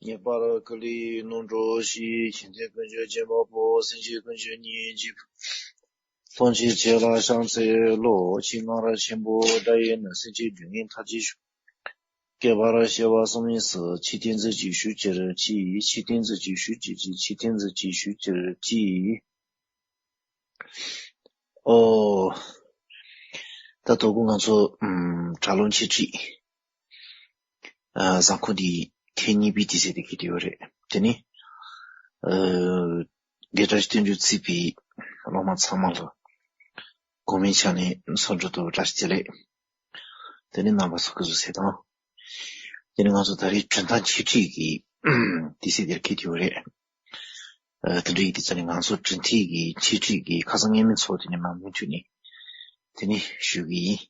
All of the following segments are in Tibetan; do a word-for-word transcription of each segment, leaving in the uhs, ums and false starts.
ངེས་པར་ཀུན་ལས་ནོར་འགྲོ་ཞིག་གཞན་ཕན་ཀུན་གྱི་བྱེད་པ་པོ། སེམས་ཅན་ཀུན་གྱི་སྙིང་རྗེ། ལྷུན་གྱིས་བྱས་ལ་ཕྱག་འཚལ་ལོ། ཕྱི་སྔར་ཆེན་པོ་དགྲ་ཡི་ནི། སེམས་ཅན་སྡུག་བསྔལ་མཐར་གྱིས་ཞི། བསྐལ་པར་བྱེ་བ་གསུམ་ཡི་སུ། ཆོས་ཐུན་རྫས་ཀྱིས་ཞུ་གྱུར་ཅིག་ཆོས་ཐུན་རྫས་ཀྱིས་ཞུ་གྱུར་ཅིག་ཆོས་ཐུན་རྫས་ཀྱིས་ཞུ་གྱུར་ཅིག་ཨོ། ད་དོ་དགོང་ང་ཚོ་ཨམ་དྲ་ལམ་འཆད་ཁྲིད་ཨ་གཟའ་འཁོར་འདིའི་ཐེངས་གཉིས་པའི་དུས་ཚོད་དེ་སྐྱེལ་གྱི་ཡོད་རེད། དེ་ནི་ཨ་རྒན་བཀྲ་ཤིས་བསྟན་འཛིན་གཙོས་པའི་སློབ་མ་ཚང་མ་ལ་དགོང་མོའི་ཆ་ནས་འཚམས་འདྲི་དང་བཀྲ་ཤིས་བདེ་ལེགས། དེ་ནི་རྣམ་པ་ཚོ་སྐུ་གཟུགས་གསལ་ཐང་། དེ་ནི་ང་ཚོ་ད་རེས་གྲུབ་མཐའ་འཆད་ཁྲིད་ཀྱི་དུས་ཚོད་དེར་སྐྱེལ་གྱི་ཡོད་རེད། ཨ་དེ་འདྲ་ཡིན་དུས་ཙང་ནས་ང་ཚོ་གྲུབ་མཐའ་གི་འཆད་ཁྲིད་ཀྱི་ཁ་སང་སྔོན་མའི་ཚོགས་དེ་ནས་མར་མུ་མཐུད་ནས་དེ་ནས་ཞུ་གི་ཡིན།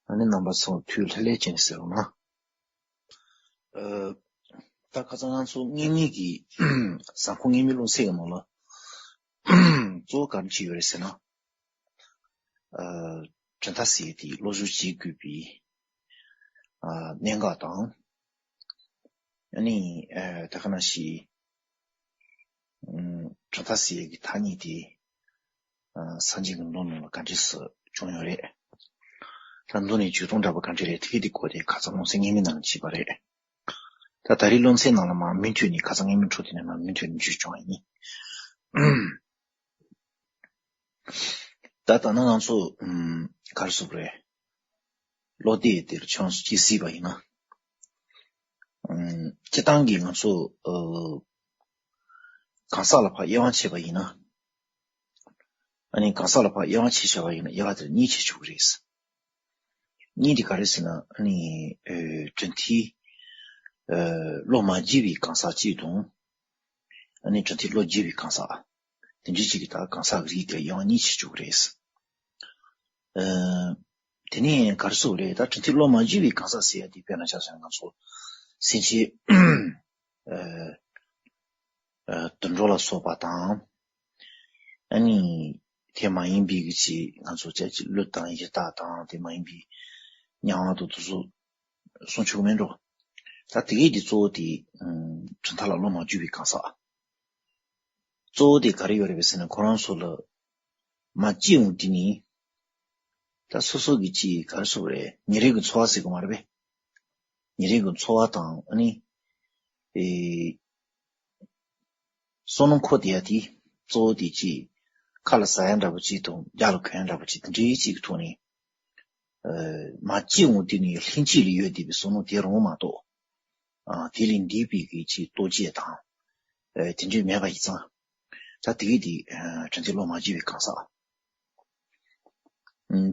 ཨ་ནི་རྣམ་པ་ཚོ་ཐུགས་ལྷོད་ལྷོད་བྱས་ནས་གསན་རོགས་གནང་། ཨ་ད་ཁ་སང་ང་ཚོ་སྔོན་མའི་གི་གཟའ་འཁོར་སྔོན་མའི་སློབ་ཚན་གྱི་ནང་ལ་གཙོ་བོ་ག་རེ་བྱས་ཡོད་རེད་ཟེར་ན། ཨ་གྲུབ་མཐའ་ཟེར་ཡས་དེ་སློབ་སྦྱོང་བྱེད་དགོས་པའི་ཨ་གནད་འགག་དང་། ཨ་ནི་ཨ་ད་ག་ནང་བཞིན་ཨམ་གྲུབ་མཐའ་ཟེར་ཡས་ཀྱི་ཐ་སྙད་དེ་ཨ་སངས་རྒྱས་ཀྱི་མདོ་ནང་ལ་ག་འདྲས་སེ་བྱུང་ཡོད་རེད། ད་མདོ་ནས་བརྗོད་སྟངས་འདྲ་པོ་ག་འདྲས་རེད། དེ་གི་དེ་སྐོར་དེ་ཁ་སང་སློབ་ཚན་སྔོན་མའི་ནང་ལ་བྱས་པ་རེད། ད་ད་རེས་སློབ་ཚན་ནང་ལ་མར་མུ་མཐུད་ནས་ཁ་སང་སྔོན་མའི་འཕྲོ་དེ་ནས་མར་མུ་མཐུད་ནས་བརྗོད་བྱུང་བ་ཡིན། ད་ད་ནང་ང་ཚོ་ཨམ་ག་རེ་ཟེར་དགོས་རེད། བློ་གཏད་དེར་ཆང་སུ་ཅི་སྲིད་པ་ཡིན་ན། ཨམ་སྤྱིར་བཏང་གི་ང་ཚོ་ཨ་གང་ཟག་ལ་ཕར་དབྱེ་བ་ཕྱེ་བ་ཡིན་ན། ཨ་ནི་གང་ཟག་ལ་ཕར་དབྱེ་བ་ཕྱེ་བྱ་བ་ཡིན་ན་དབྱེ་བ་དེར་གཉིས་ཕྱེ་ཆོག་གི་རེད། གཉིས་དེ་ག་རེ་ཟེར་ན་ཨ་ནི་ཨ་གྲུབ་མཐའི་ཨ་བློ་མ་བརྗེ་བའི་གང་ཟག་གཅིག་དང་། ཨ་ནི་གྲུབ་མཐའི་བློ་བརྗེ་བའི་གང་ཟག་དེ་འདྲའི་གཅིག་གི་ད་གང་ཟག་གི་རིགས་དེ་དབྱེ་བ་གཉིས་ཕྱེ་ཆོག་གི་རེད། ཨ་དེ་ནས་ག་རེ་ཟེར་དགོས་རེད། ད་གྲུབ་མཐའི་བློ་མ་བརྗེ་བའི་གང་ཟག་ཟེར་ཡ་དེ་དཔེར་ན་ཆ་བཞག་ན་ང་ཚོ་སེམས་ཅན་ཨ་ཨ་དུད་འགྲོ་ལ་སོགས་པ་དང་། ཨ་ནི་དེ་མ་ཡིན་པའི་གི་ཅིག་ང་ཚོ་ཅག་ཅིག་ཀླུ་དང་ཡི་དྭགས་དང་དེ་མ་ཡིན་པའི་དམྱལ་བ་དང་དེ་ཚོ་གསུང་ཆོག་མེད་འགྲོ། ད་དེ་གའི་དེ་གཙོ་བོ་དེ་ཨ་གྲུབ་མཐའ་ལ་བློ་མ་བཅོལ་བའི་གང་ཟག་གཙོ་བོ་དེ་ག་རེ་ཡོད་རེད་པས་ཟེར་ན། ཁོ་རང་ཚོ་ལ་མ་སྐྱེས་འོང་དུས་ནས་ད་སོ་སོ་གི་ཅིག་ག་རེ་ཟེར་དགོས་རེད། ཉིན་རེ་གི་འཚོ་བ་ཟེར་དགོས་མ་རེད་པས། ཉིན་རེ་གི་འཚོ་བ་དང་ཨ་ནི་ཨེ་བསམ་བློ་འཁོར་བསྡད་ཡ་དེ་གཙོ་བོ་དེ་ཅིག་ཁ་ལ་ཟ་ཡ་འདྲ་པོ་ཅིག་དང་རྒྱབ་ལ་གོན་ཡ་འདྲ་པོ་ཅིག་དེ་འདྲའི་ཅིག་གི་ཐོག་ནས་ཨ་མ་སྐྱེས་འོང་དུས་ནས་ལྷན་སྐྱེས་ལ་ཡོད་བསྡད་པའི་བསམ་བློ་དེ་རང་མ་གཏོགས། ཨ་དེ་ལས་འདས་པའི་གི་ཅིག་ལྟོ་ཆས་དང་ཨ་དེ་འདྲའི་མེད་པ་ཡིན་ཙང་། ད་དེ་གི་དེ་ཨ་གྲུབ་མཐའི་བློ་མ་བཅོལ་བའི་གང་ཟག་ཨ་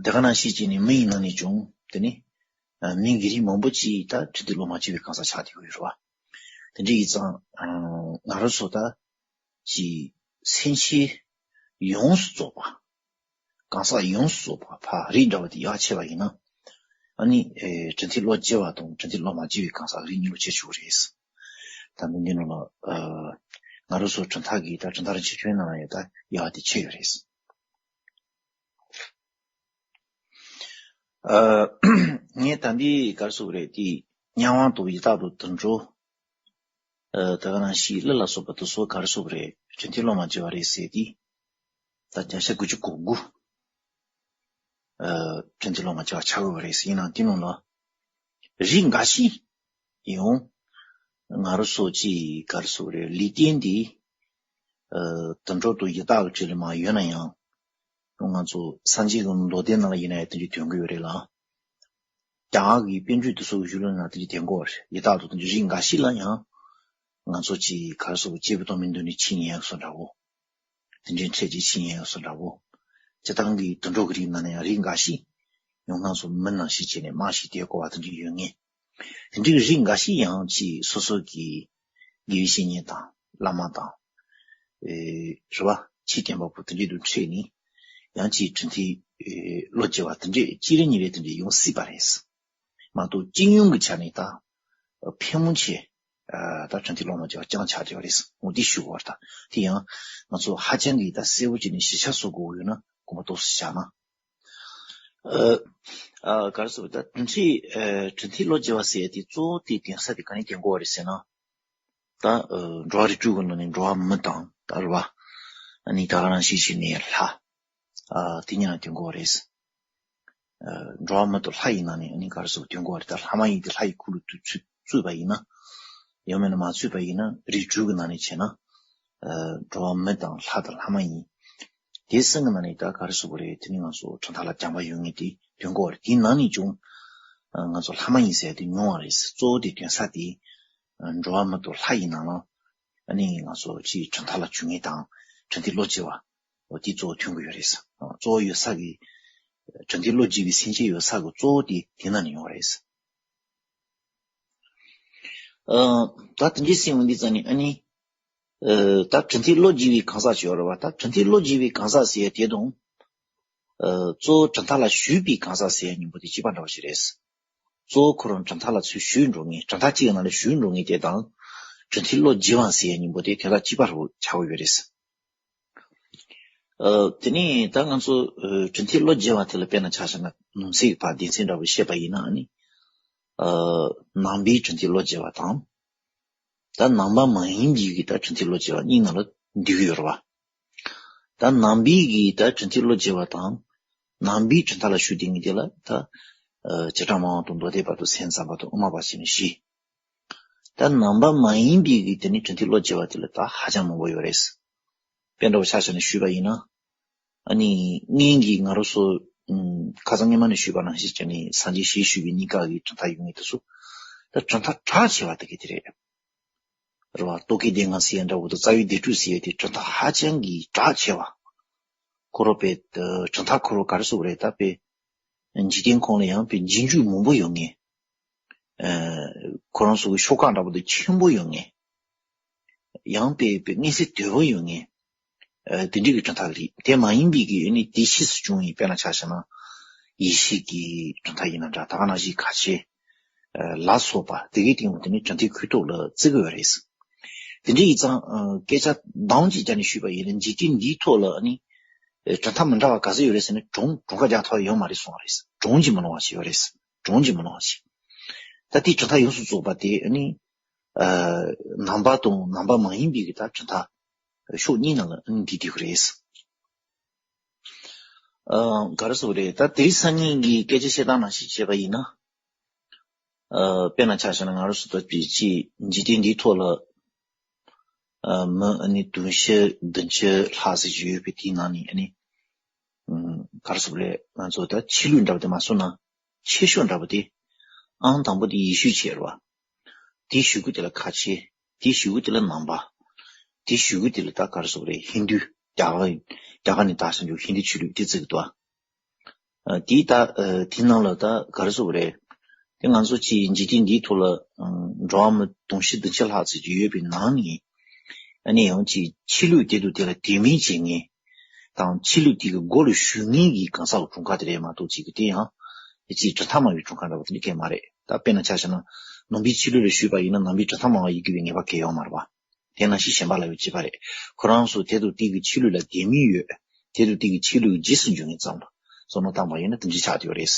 དེ་ག་ནང་བཞིན་བྱས་ནས་མི་ཡི་ནང་ནས་ཀྱང་དེ་ནི་ཨ་མི་གི་རིགས་མང་པོ་ཅིག་ད་གྲུབ་མཐའི་བློ་མ་བཅོལ་བའི་གང་ཟག་ཆགས་བསྡད་ཡོད་རེད་པ། དེ་འདྲ་ཡིན་ཙང་ཨ་ང་རང་ཚོ་ད་ཅིག་སེམས་ཅན་ཡོངས་སུ་རྫོགས་པ། གང་ཟག་ཡོངས་སུ་རྫོགས་པ་ཕར་རིགས་འདྲ་བ་དེ་ཡར་ཕྱེ་བ་ཡིན་ན། ཨ་ནི་ཨེ་གྲུབ་མཐའི་བློ་བཅོལ་བ་དང་གྲུབ་མཐའི་བློ་མ་བཅོལ་བའི་གང་ཟག་རིགས་གཉིས་ལ་ཕྱེ་ཆོག་གི་རེད། ད་མི་འདི་ནང་ལ་ཨ་ང་རང་ཚོ་གྲུབ་མཐའ་གི་ད་གྲུབ་མཐའ་རིན་ཆེན་ཆོས་ནང་ལ་ཡང་ད་དབྱེ་བ་དེ་ཕྱེ་ཡོད་རེད། ཨ་ངས་ད་འདི་ག་རེ་ཟེར་དགོས་རེད། དེ་དམྱལ་བ་དང་ཡི་དྭགས་དང་དུད་འགྲོ། ཨ་ད་ག་ནང་བཞིན་ཀླུ་ལ་སོགས་པ་དེ་ཚོ་ག་རེ་ཟེར་དགོས་རེད། གྲུབ་མཐའི་བློ་མ་བཅོལ་བ་རེད་ཟེར་དེ། ད་བརྒྱ་ཆ་དགུ་བཅུ་གོ་དགུ་ཨ་གྲུབ་མཐའི་བློ་མ་བཅོལ་བ་ཆགས་ཡོད་རེད་ཟེར། ཡིན་ནའང་དེ་ནང་ལ་རིགས་འགའ་ཤས་ཡང་ང་རང་ཚོ་ཅིག་ག་རེ་ཟེར་དགོས་རེད། ལུས་རྟེན་འདི་ཨ་དུད་འགྲོ་དང་ཡི་དྭགས་ཀྱི་གྲས་ལ་མར་ཡོད་ན་ཡང་། ང་ཚོ་སངས་རྒྱས་ཀྱི་མདོ་སྡེ་ནང་ལ་ཡིན་ན་ཡང་དེ་འདྲའི་དོན་གྱི་ཡོད་རེད་ལ། རྒྱ་གར་གྱི་པཎ་གྲུབ་དེ་ཚོ་གི་གཞུང་ལུགས་ནང་དེ་འདྲའི་དོན་གྱི་ཡོད་རེད། ཡི་དྭགས་དང་དེ་འདྲའི་རིགས་འགའ་ཤས་ལ་ཡང་ང་ཚོ་ཅིག་ག་རེ་ཟེར་དགོས། སྐྱེས་བུ་དམ་པའི་མདུན་ནས་ཆོས་ཉན་ཡག་བཟོ་འདྲ་བོ། དེ་འདྲའི་འཕྲལ་གྱི་ཆོས་ཉན་ཡག་བཟོ་འདྲ་བོ། སྤྱིར་བཏང་གི་དུད་འགྲོ་གི་རིགས་ནང་ན་ཡང་རིགས་འགའ་ཤས་ཡང་ང་ཚོ་མི་ནང་བཞིན་བྱས་ནས་དམག་ཞིག་དེ་བསྐོར་བ་དེ་འདྲའི་ཡོད་ངེས། དེ་འདྲའི་རིགས་འགའ་ཤས་ཡང་ཅིག་སོ་སོ་གི་དགེ་བའི་བཤེས་གཉེན་དང་བླ་མ་དང་། ཨེ་རེད་བ། ཆོས་སྟོན་པ་པོ་དེ་འདྲའི་དང་འཕྲད་ནས་ཡང་ཅིག་གྲུབ་མཐའི་ཨེ་བློ་བཅོལ་བ་དེ་འདྲས་གཅིག་རེ་གཉིས་རེ་དེ་འདྲས་ཡོང་སྲིད་པ་རེད། མ་གཏོགས་སྤྱི་ཡོངས་ཀྱི་ཆ་ནས་ད་ཕལ་མོ་ཆེ་ཨ་ད་གྲུབ་མཐའི་བློ་མ་བཅོལ་བ་རྐྱང་ཆགས་བསྡད་པ་རེད། འོ་འདི་ཞུ་དགོས་པ་རེད། ད་དེ་ཡང་ང་ཚོ་ཧ་ཅང་གི་ད་གསལ་པོ་བྱས་ནས་ཞིབ་ཆ་བཟོ་དགོས་ཡོད་ན་དགོངས་པ་ཏོག་ཙམ་བཞག་ན། ཨ་ཨ་ག་རེ་ཟེར་བ། ད་གྲུབ་མཐའི་ཨ་གྲུབ་མཐའི་བློ་བཅོལ་བ་ཟེར་ཡ་དེ་གཙོ་བོ་དེ་གདན་ས་དེ་ག་ནས་གདན་དགོས་པ་རེད་ཟེར་ན། ད་འགྲོ་བ་རིགས་དྲུག་གི་ནང་ནས་འགྲོ་བ་མི་དང་ད་རེད་བ། ཨ་ནི་ད་ག་རང་ཞིག་བྱས་ནས་ལྷ། དེ་གཉིས་ལ་དོན་གོ་རེད། འགྲོ་བ་མི་དང་ལྷ་ཡི་ནང་ནས་ཨ་ནི་ག་རེ་ཟེར་དོན་གོ་རེད། ད་ལྷ་མ་ཡིན་དེ་ལྷ་ཡི་ཁུལ་དུ་ཚུད་ཚུད་པ་ཡིན་ན། ཡང་མིན་ན་མ་ཚུད་པ་ཡིན་ན་རིགས་དྲུག་གི་ནང་ནས་བྱས་ན། འགྲོ་བ་མི་དང་ལྷ་དང་ལྷ་མ་ཡིན། དེ་གསུམ་གི་ནང་ནས་ད་ག་རེ་ཟེར་དགོས་རེད། དེ་ནི་ང་ཚོ་གྲུབ་མཐའ་ལ་སྦྱངས་པ་ཡོད་མཁན་དེ་དོན་གོ་རེད། དེའི་ནང་ནས་ཀྱང་ང་ཚོ་ལྷ་མ་ཡིན་ཟེར་ཡ་དེ་ཉུང་བ་རེད། གཙོ་བོ་དེ་དོན་ས་དེ་འགྲོ་བ་མི་དང་ལྷ་ཡི་ནང་ལ་ཨ་ནི་ང་ཚོ་ཅིག་གྲུབ་མཐའ་ལ་འཇུག་མཁན་དང་གྲུབ་མཐའི་བློ་སྐྱེ་བ། འོ་དེ་གཙོ་བོ་ཐོན་གི་ཡོད་རེད། གཙོ་བོ་ཡོད་ས་གི་གྲུབ་མཐའི་བློ་སྐྱེ་བའི་སེམས་ཅན་ཡོད་ས་གི་གཙོ་བོ་དེ་དེ་ནང་ནས་ཡོང་བ་རེད། ཨ། ད་དེ་འདྲའི་སེམས་འོང་དུས་ཙང་ནས་ཨ་ནི། ཨ། ད་གྲུབ་མཐའི་བློ་སྐྱེ་བའི་གང་ཟག་ཅིག་ཡོད་རེད་བ། ད་གྲུབ་མཐའི་བློ་སྐྱེ་བའི་གང་ཟག་ཟེར་ཡ་དེ་དང་། ཨ། གཙོ་བོ་གྲུབ་མཐའ་ལ་ཞུགས་པའི་གང་ཟག་ཟེར་ཡ་གཉིས་པོ་དེ་གཅིག་པ་འདྲ་བ་ཞིག་རེད། གཙོ་བོ་ཁོ་རང་གྲུབ་མཐའ་ལ་ཚུར་ཞུགས་འགྲོ་མཁན། གྲུབ་མཐའ་གཅིག་གི་ནང་ལ་ཞུགས་འགྲོ་མཁན་དེ་དང་། གྲུབ་མཐའི་བློ་སྐྱེ་བ་ཟེར་ཡ་གཉིས་པོ་དེ་དེ་དག་གཅིག་པ་རུ་ཆགས་ཀྱི་ཡོད་རེད། ཨ། དེ་ནས་ད་ང་ཚོ་ཨ། གྲུབ་མཐའི་བློ་སྐྱེ་བ་དེ་ལ་དཔེར་ན་ཆ་བཞག་ན་ནང་གསེས་ཀྱི་ཕར་སྡེ་ཚན་འདྲ་པོ་བཤད་པ་ཡིན་ན་ནི། ཨ། ནང་པའི་གྲུབ་མཐའི་བློ་སྐྱེ་བ་དང་། ད་ནང་པ་མ་ཡིན་པའི་གི་ད་གྲུབ་མཐའི་བློ་སྐྱེ་བ་གཉིས་ནང་ལ་འདུས་ཀྱི་ཡོད་རེད་བ། ད་ནང་པའི་གི་ད་གྲུབ་མཐའི་བློ་སྐྱེ་བ་དང་། ནང་པའི་གྲུབ་མཐའ་ལ་ཞུགས་བསྡད་མཁན་དེ་ལ་ད། ཨ། བྱེ་བྲག་སྨྲ་བ་དང་མདོ་སྡེ་བར་དུ་སེམས་ཙམ་པ་དང་དབུ་མ་བར་བྱས་ནས་བཞི། ད་ནང་པ་མ་ཡིན་པའི་གི་དེ་ནི་གྲུབ་མཐའི་བློ་སྐྱེ་བ་དེ་ལ་ད་ཧ་ཅང་མང་པོ་ཡོད་རེད། དཔེ་འདྲ་བོ་ཆ་བཞག་ནས་ཞུས་པ་ཡིན་ན། ཨ་ནི་སྔོན་གྱི་ང་རང་ཚོ་ཨུམ། ཁ་སང་སྔོན་མ་ནས་ཞུས་པ་ནང་བཞིན་བྱས་ནས་སངས་རྒྱས་ཞེས་ཞུས་པའི་གཉིས་ཀ་གི་གྲུབ་མཐའ་ཡོད་མཁན་དེ་ཚོ། ད་གྲུབ་མཐའ་གྲགས་ཆེ་བ་དེ་ག་དེ་རེད། རེད་བ། རྟོག་གེའི་སྡེ་ལྔ་ཟེར་ཡ་འདྲ་བོ་དང་རྩ་བའི་སྡེ་དྲུག་ཟེར་ཡ་དེ་གྲུབ་མཐའ་ཧ་ཅང་གི་གྲགས་ཆེ་བ། ཁོ་རང་དཔེ་གྲུབ་མཐའ་ཁོ་རང་ག་རེ་ཟེར་དགོས་རེད། ད་དཔེ་འཇིག་རྟེན་ཁོངས་ལ་ཡང་དཔེ་རྗེས་འཇུག་མང་པོ་ཡོད་མཁན། ཨ། ཁོ་རང་ཚོ་གི་ཤོག་ཁག་འདྲ་པོ་དེ་ཆེན་པོ་ཡོད་མཁན། ཡང་དཔེ་དཔེ་མངོན་གསལ་དོད་པོ་ཡོད་མཁན། ཨ། དེ་འདྲའི་གི་གྲུབ་མཐའ་རེད། དེ་མ་ཡིན་པའི་གི་ཨ་ནི་དེ་ཕྱིས་སུ་བྱུང་བའི་དཔེར་ན་ཆ་བཞག་ན། ཡེ་ཤེས་ཀྱི་གྲུབ་མཐའ་ཡིན་ན་འདྲ། ད་ག་ནང་བཞིན་ཁ་ཆེ། ཨ། ལ་སོགས་པ་དེ་གའི་སྟེང་དུ་དེ་ནི་གྲུབ་མཐའི་ཁོངས་གཏོགས་ལ་བརྩི་གི་ཡོད་རེད། དེ་འདྲ་ཡིན་ཙང་། ཨ། སྐད་ཆ་གདངས་ཅིག་བརྒྱབ་ནས་ཞུས་པ་ཡིན་ན་འཇིག་རྟེན་འདིའི་ཐོག་ལ་ཨ་ནི། ཨ། གྲུབ་མཐའ་མི་འདྲ་བ་ག་ཚོད་ཡོད་རེད་ཟེར་ན་གྲངས་གྲངས་ཀ་རྒྱག་ཐུབ་ཡོད་མ་རེད་གསུངས་པ་རེད། གྲངས་ཀྱིས་མི་ལོངས་པ་ཞིག་ཡོད་རེད། གྲངས་ཀྱིས་མི་ལོངས་པ་ཞིག་ད་དེའི་གྲུབ་མཐའ་ཡོངས་སུ་རྫོགས་པ་དེ་ཨ་ནི། ཨ། ནང་པ་དང་ནང་པ་མ་ཡིན་པའི་གི་ད་གྲུབ་མཐའ་ཕྱོགས་གཉིས་ནང་ལ་ཨ་ནི་འདུས་བསྡད་ཀྱི་རེད། ཨ། ག་རེ་ཟེར་དགོས་རེད། ད་དེ་རིང་སང་ཉིན་གྱི་སྐད་ཆ་བཤད་སྟངས་ནང་བཞིན་བྱས་པ་ཡིན་ན། ཨ། དཔེར་ན་ཆ་བཞག་ན་ང་རང་ཚོ་ད་དཔེ་ཅིག་འཇིག་རྟེན་འདིའི་ཐོག་ལ། ཨ། མི་ཨ་ནི་དུང་ཕྱུར་བདུན་ཅུ་ལྷག་ཙམ་ཞིག་ཡོད་པའི་དེའི་ནང་ནས་ཨ་ནི། ཨ། ག་རེ་ཟེར་དགོས་རེད། ང་ཚོ་ད་ཆོས་ལུགས་འདྲ་པོ་དེ་མ་སོང་ན། ཆེ་ཤོས་འདྲ་པོ་དེ། ཨང་དང་པོ་དེ་ཡེ་ཤུ་ཆོས་རེད་བ། དེའི་གཞུག་གུ་དེ་ལ་ཁ་ཆེ། དེའི་གཞུག་གུ་དེ་ལ་ནང་པ། དེའི་གཞུག་གུ་དེ་ལ་ད་ག་རེ་ཟེར་དགོས་རེད། ཧིན་རྡུ། རྒྱ་གར། རྒྱ་གར་ནས་དར་སོང་རྒྱུ་ཧིན་རྡུ་ཆོས་ལུགས་དེ་བརྩི་གི་འདུག་ཨ། ཨ། དེའི་ད། ཨ། དེའི་ནང་ལ་ད་ག་རེ་ཟེར་དགོས་རེད། དེ་ང་ཚོ་ཅིག་འཇིག་རྟེན་འདིའི་ཐོག་ལ། ཨ། འགྲོ་བ་མི་དུང་ཕྱུར་བདུན་ཅུ་ལྷག་ཙམ་ཅིག་ཡོད་པའི་ནང་ནས། ཨ་ནི་ཡང་ཅིག་ཆོས་ལུགས་དེ་དང་དེ་ལ་དད་མོས་བྱེད་མཁན། དང་ཆོས་ལུགས་དེ་གི་སྒོ་ལ་ཞུགས་མཁན་གྱི་གང་ཟག་གི་གྲངས་ཀ་དེ་རེད་མ་གཏོགས་ཅིག་གི་དེ་ཡང་། ཅིག་གྲུབ་མཐའ་མ་ཡིན་པའི་གྲངས་ཀ་འདྲ་པོ་དེ་འདྲ་གང་ཡང་མ་རེད། ད་དཔེར་ན་ཆ་བཞག་ན་ནང་པའི་ཆོས་ལུགས་ལ་ཞུགས་པ་ཡིན་ན་ནང་པའི་གྲུབ་མཐའ་མ་ཡིན་དགོས་པའི་ངེས་པ་གང་ཡང་ཡོད་མ་རེད་པ། དེ་ནང་བཞིན་གཞན་པ་ལ་ཡང་བྱེད་པ་རེད། ཁོ་རང་ཚོ་དེ་དང་དེ་གི་ཆོས་ལུགས་ལ་དད་མོས་ཡོད། དེ་དང་དེ་གི་ཆོས་ལུགས་རྗེས་སུ་འཇུག་མཁན་ཙམ་ལ་བསམ་བློ་བཏང་པ་ཡིན་ན་དེ་འདྲ་ཆགས་བསྡད་ཡོད་རེད།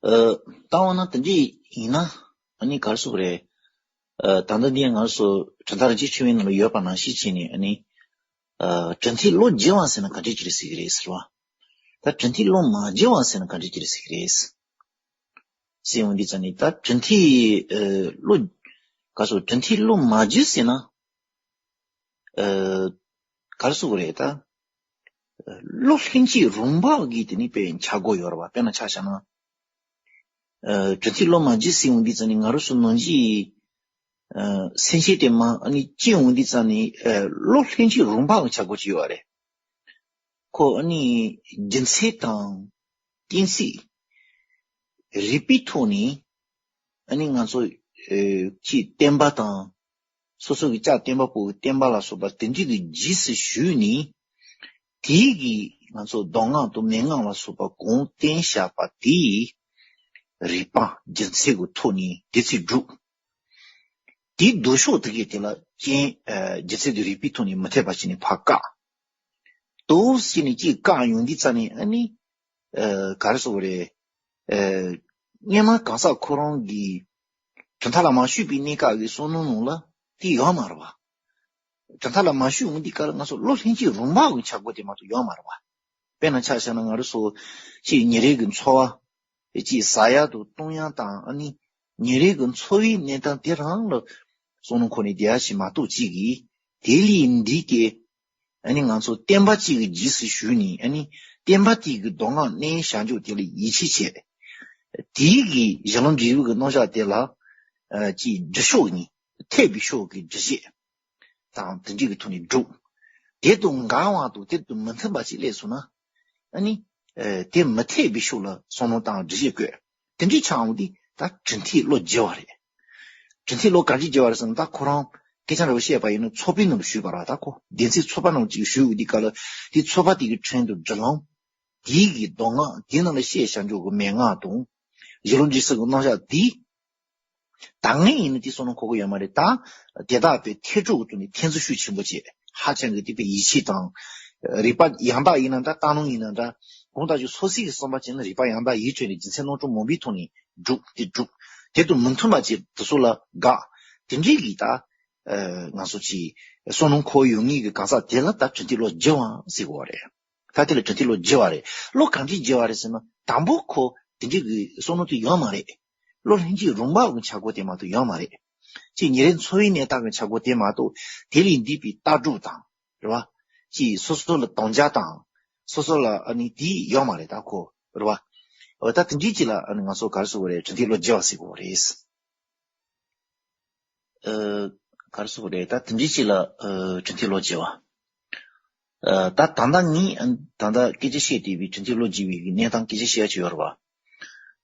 ཨ། བཏང་བ་ན་དེ་འདྲ་ཡིན་ན་ཨ་ནི་ག་རེ་ཟེར་དགོས་རེད། ཨ། ད་ལྟ་འདི་ང་ཚོ་གྲུབ་མཐའ་རིན་ཆེན་ཆོས་འཕེལ་ནང་ལ་ཡོད་པ་ནང་བཞིན་བྱས་ནས་ཨ་ནི། ཨ། གྲུབ་མཐའི་བློ་སྐྱེ་བ་ཟེར་ན་ག་འདྲ་ཅིག་རེད་ཟེར་གི་རེད་ཟེར་བ། ད་གྲུབ་མཐའི་བློ་མ་སྐྱེ་བ་ཟེར་ན་ག་འདྲ་ཅིག་རེད་ཟེར་གི་རེད། ཟེར་འོང་དུས་ཙང་ནས་ད་གྲུབ་མཐའི། ཨ། བློ། ག་རེ་ཟེར། གྲུབ་མཐའི་བློ་མ་སྐྱེ་ཟེར་ན། ཨ། ག་རེ་ཟེར་དགོས་རེད་ད། བློ་ལྷན་སྐྱེས་རང་འབབ་ཀྱི་དེ་ནི་དཔེ་འཆར་སྒོ་ཡོད་རེད་བ། དཔེར་ན་ཆ་བཞག་ན། ཨ། གྲུབ་མཐའི་བློ་མ་སྐྱེས་ཟེར་འོང་དུས་ཙང་ནི་ང་རང་ཚོ་ནང་བཞིན། ཨ། སེམས་ཅན་དེ་མ་ཨ་ནི་སྐྱེ་འོང་དུས་ཙང་ནི། ཨ། བློ་ལྷན་སྐྱེས་རང་འབབ་ཀྱི་འཆར་སྒོ་ཅིག་ཡོད་རེད། ཁོ་ཨ་ནི་རྒྱུ་མཚན་དང་གཏན་ཚིགས་རིགས་པའི་ཐོག་ནས་ཨ་ནི་ང་ཚོ། ཨ། ཅིག་བསྟན་པ་དང་། སོ་སོ་གི་ལྕགས་བསྟན་པ་པོ་གི་བསྟན་པ་ལ་སོགས་པ་དེ་འདྲ་གི་རྗེས་སུ་ཞུགས་ནས། དེའི་གི་ང་ཚོ་མདོ་སྔགས་དང་མན་ངག་ལ་སོགས་པ་གོང་བསྟན་བཞག་པ་དེའི་རིགས་པ་རྒྱུ་མཚན་གྱི་ཐོག་ནས་དེ་ཚོ་བསྒྲུབས། དེའི་ལྡོག་ཕྱོགས་དེ་གའི་དེ་ལ་རྐྱེན། ཨ། རྒྱུ་མཚན་དེ་རིགས་པའི་ཐོག་ནས་མི་འཐད་པ་བྱས་ནས་ཕར་བཀག་དོགས་ཟེར་ནས་ཅིག་བཀག་ཡོང་དུས་ཙ་ནས་ཨ་ནི། ཨ། ག་རེ་ཟེར་དགོས་རེད། ཨ། སྔོན་མ་གང་ཟག་ཁོ་རང་གི་ གྲུབ་མཐའ་ལ་མ་ཞུགས་པའི་གནས་སྐབས་ཀྱི་བསམ་བློ་ནང་ལ་དེ་ཡོད་མ་རེད་བ། གྲུབ་མཐའ་ལ་མ་ཞུགས་འོང་དུས་སྐབས་ལ་ང་ཚོ་བློ་ལྷན་སྐྱེས་རང་དབང་གི་འཆར་སྒོ་དེ་མ་གཏོགས་ཡོད་མ་རེད་བ། དཔེར་ན་ཆ་བཞག་ན་ང་རང་ཚོ་ཅིག་ཉིན་རེ་གི་འཚོ་བ་ཅིག་ཟ་ཡ་དང་བཏུང་ཡ་དང་ཨ་ནི་ཉིན་རེ་གི་འཚོ་བའི་གནས་སྟངས་དེ་རང་ལ་བསམ་བློ་འཁོར་ནས་བསྡད་ཡ་ཞིག་མ་གཏོགས་ཅིག་གིས་དེ་ལས་འདི་གའི་ཨ་ནི་ང་ཚོ་བསྟན་པ་གཅིག་གི་རྗེས་སུ་ཞུགས་ནས་ཨ་ནི་བསྟན་པ་དེ་གི་མདོ་སྔགས་གནས་བྱ་འཇུག་དེ་ལ་ཡིད་ཆེས་བྱས། དེའི་གི་གཞི་ལམ་འབྲས་བུ་གི་རྣམ་གཞག་དེ་ལ་ཨ་ཅིག་འགྲུབ་ཕྱོགས་ནི་འཐད་པའི་ཕྱོགས་ཀྱི་འགྲེལ་བཤད་དང་དེ་འདྲའི་གི་ཐོག་ནས་སྒྲུབ། དེ་དང་འགལ་བ་དང་དེ་དང་མི་མཐུན་པ་ཅིག་སླེབས་སོང་ན་ཨ་ནི་ཨ་དེ་མི་འཐད་པའི་ཕྱོགས་ལ་བསམ་བློ་བཏང་འགྲེལ་བཤད་བཀོད། དེ་འདྲའི་ཆ་འོང་དུས་ད་གྲུབ་མཐའི་བློ་བསྒྱུར་བ་རེད། གྲུབ་མཐའི་བློ་ག་འདྲ་བསྒྱུར་བ་རེད་ཟེར་ན་ད་ཁོ་རང་སྐད་ཆ་འདྲ་བོ་བཤད་པ་ཡིན་ན་ཚོགས་པའི་ནང་ལ་ཞུགས་པ་རེད་བ། ད་ཁོ་བདེན་ཚིག་ཚོགས་པ་ནང་ཅིག་ཞུགས་ཡོང་དུས་སྐབས་ལ་དེ་ཚོགས་པ་དེ་གི་ཁྲིམས་དང་སྒྲིག་ལམ། དེའི་གི་མདོ་སྔགས་དེའི་ནང་ལ་བཤད་བྱ་འཇུག་གི་མན་ངག་དང་། གཞི་ལམ་འབྲས་བུ་གི་རྣམ་གཞག་དེ། ད་ངས་ཡིན་ན་དེ་བསམ་བློ་འཁོར་གི་ཡོད་མ་རེད་ད། དེ་དག་པའི་ཐེག་གྲུབ་ཀྱི་ཐོག་ནས་ཐེག་ཚུལ་ཤུགས་ཆེན་པོ་བྱས་ཧ་ཅང་གི་དེ་པའི་ཡིད་ཆེས་དང་། རིགས་པ་ཡང་དག་ཡིན་ན་འདྲ་ལྟ་སྣང་ཡིན་ན་འདྲ། གང་ལྟར་ཅིག་སོ་སོའི་གི་བསམ་པ་ཅན་ལ་རིགས་པ་ཡང་དག་ཡིད་ཁྲོད་ནས་རྒྱུ་མཚན་རྣམ་གྲངས་མང་པོའི་ཐོག་ནས་སྒྲུབ་དེ་སྒྲུབ། དེ་དང་མི་མཐུན་པ་ཅིག་དེ་ཚོ་ལ་དགག་དེ་འདྲའི་གི་ད། ང་ཚོ་ཅིག་བསམ་བློ་འཁོར་ཡོང་ངེས་ཀྱི་གང་ཟག་དེ་ལ་ད་གྲུབ་མཐའི་བློ་བསྒྱུར་བ་ཟེར་དགོས་པ་རེད། ད་དེ་ལ་གྲུབ་མཐའི་བློ་བསྒྱུར་བ་རེད། བློ་གང་འདྲས་བསྒྱུར་བ་རེད་ཟེར་ན་དང་པོ་ཁོ་དེ་འདྲའི་གི་བསམ་བློ་དེ་ཡོད་མ་རེད། བློ་ལྷན་སྐྱེས་རང་དབང་གི་འཆར་སྒོ་དེ་མ་གཏོགས་ཡོད་མ་རེད། ཅིག་ཉིན་རེའི་འཚོ་བའི་གནས་སྟངས་ཀྱི་འཆར་སྒོ་དེ་མ་གཏོགས་དེ་ལས་འདས་པའི་ལྟ་གྲུབ་དང་རེད་བ། ཅིག་སོ་སོ་ལ་དམ་བཅའ་དང་སོ་སོ་ལ་ཨ་ནི་དེ་ཡོད་མ་རེད་ད་ཁོ་རེད་བ། འོ་ད་དེ་འདྲའི་ཅིག་ལ་ཨ་ནི་ང་ཚོ་ག་རེ་ཟེར་དགོས་རེད། གྲུབ་མཐའི་བློ་བསྒྱུར་བ་ཟེར་དགོས་རེད། ཨ་ག་རེ་ཟེར་དགོས་རེད། ད་དེ་འདྲའི་ཅིག་ལ་ཨ་གྲུབ་མཐའི་བློ་བསྒྱུར་བ། ཨ་ད་ད་ལྟ་ངས་ཨ་ད་ལྟ་སྐད་ཆ་བཤད་བསྡད་པའི་གྲུབ་མཐའི་བློ་བསྒྱུར་བའི་གི་གནས་སྟངས་སྐད་ཆ་བཤད་ཡ་ཅིག་ཡོད་རེད་བ།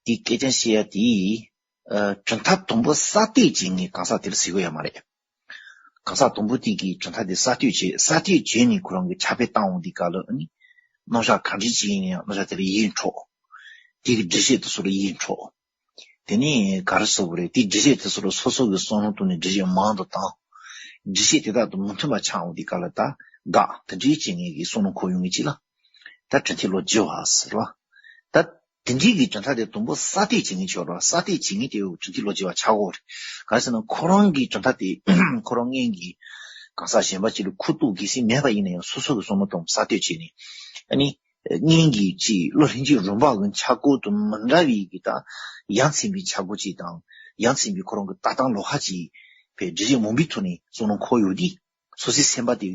དེ་སྐད་ཆ་བཤད་ཡ་དེ་ཨ་གྲུབ་མཐའ་དང་པོ་གསར་གཏོད་བྱེད་མཁན་གང་ཟག་དེ་ལ་ཟེར་དགོས་ཡ་མ་རེད། གང་ཟག་དང་པོ་དེ་གིས་གྲུབ་མཐའ་དེ་གསར་གཏོད་བྱེད་གསར་གཏོད་བྱས་ནས་ཁོ་རང་གི་ཕྱག་དཔེ་བཏང་འོང་དུས་སྐབས་ལ་ཨ་ནི་རྣམ་གཞག་ག་འདྲས་ཅིག་ཡིན་ན་ཡང་རྣམ་གཞག་དེ་ལ་ཡིད་འཕྲོག་དེ་གི་འགྲེལ་བཤད་དེ་ཚོ་ལ་ཡིད་འཕྲོག་དེ་ནས་ག་རེ་ཟེར་དགོས་རེད། དེའི་འགྲེལ་བཤད་དེ་ཚོ་ལ་སོ་སོ་གི་བསམ་བློ་བཏང་ནས་འགྲེལ་བཤད་མང་དུ་བཏང་། འགྲེལ་བཤད་དེ་དག་དང་མི་མཐུན་པ་ཆགས་འོང་དུས་སྐབས་ལ་ད་དགག་དེ་འདྲའི་བྱེད་མཁན་གྱི་བསམ་བློ་འཁོར་ཡོང་མཁན་ཅིག་ལ་ད་གྲུབ་མཐའི་བློ་བསྒྱུར་བ་ཟེར་བ། ད་དེ་འདྲའི་གི་གྲུབ་མཐའ་དེ་དང་པོ་གསར་གཏོད་བྱེད་མཁན་ཅིག་ཡོད་རེད་བ། གསར་གཏོད་བྱེད་མཁན་དེ་གྲུབ་མཐའི་བློ་བསྒྱུར་བ་ཆགས་ཀྱི་ཡོད་རེད། ག་རེ་ཟེར་ན་ཁོ་རང་གི་གྲུབ་མཐའ་དེ་ཁོ་རང་སྔོན་གྱི་གང་ཟག་གཞན་པ་ཅིག་ལ་ཁུངས་གཏུགས་གལ་སྲིད་མེད་པ་ཡིན་ན་ཡང་སོ་སོ་གི་བསམ་བློ་དང་གསར་གཏོད་བྱས་ནས་ཨ་ནི། སྔོན་གྱི་ཅིག་བློ་ལྷན་སྐྱེས་རང་དབང་གི་འཆར་སྒོ་དང་མི་འདྲ་བའི་གི་ད་ཡ་མཚན་པའི་འཆར་སྒོ་ཅིག་དང་ཡ་མཚན་པའི་ཁོ་རང་གི་ལྟ་སྟངས་ལོགས་ཀ་ཅིག་བའི་འགྲེལ་བཤད་མང་པོའི་ཐོག་ནས་བསམ་བློ་འཁོར་ཡོང་དུས་སོ་སོའི་སེམས་པ་དེ་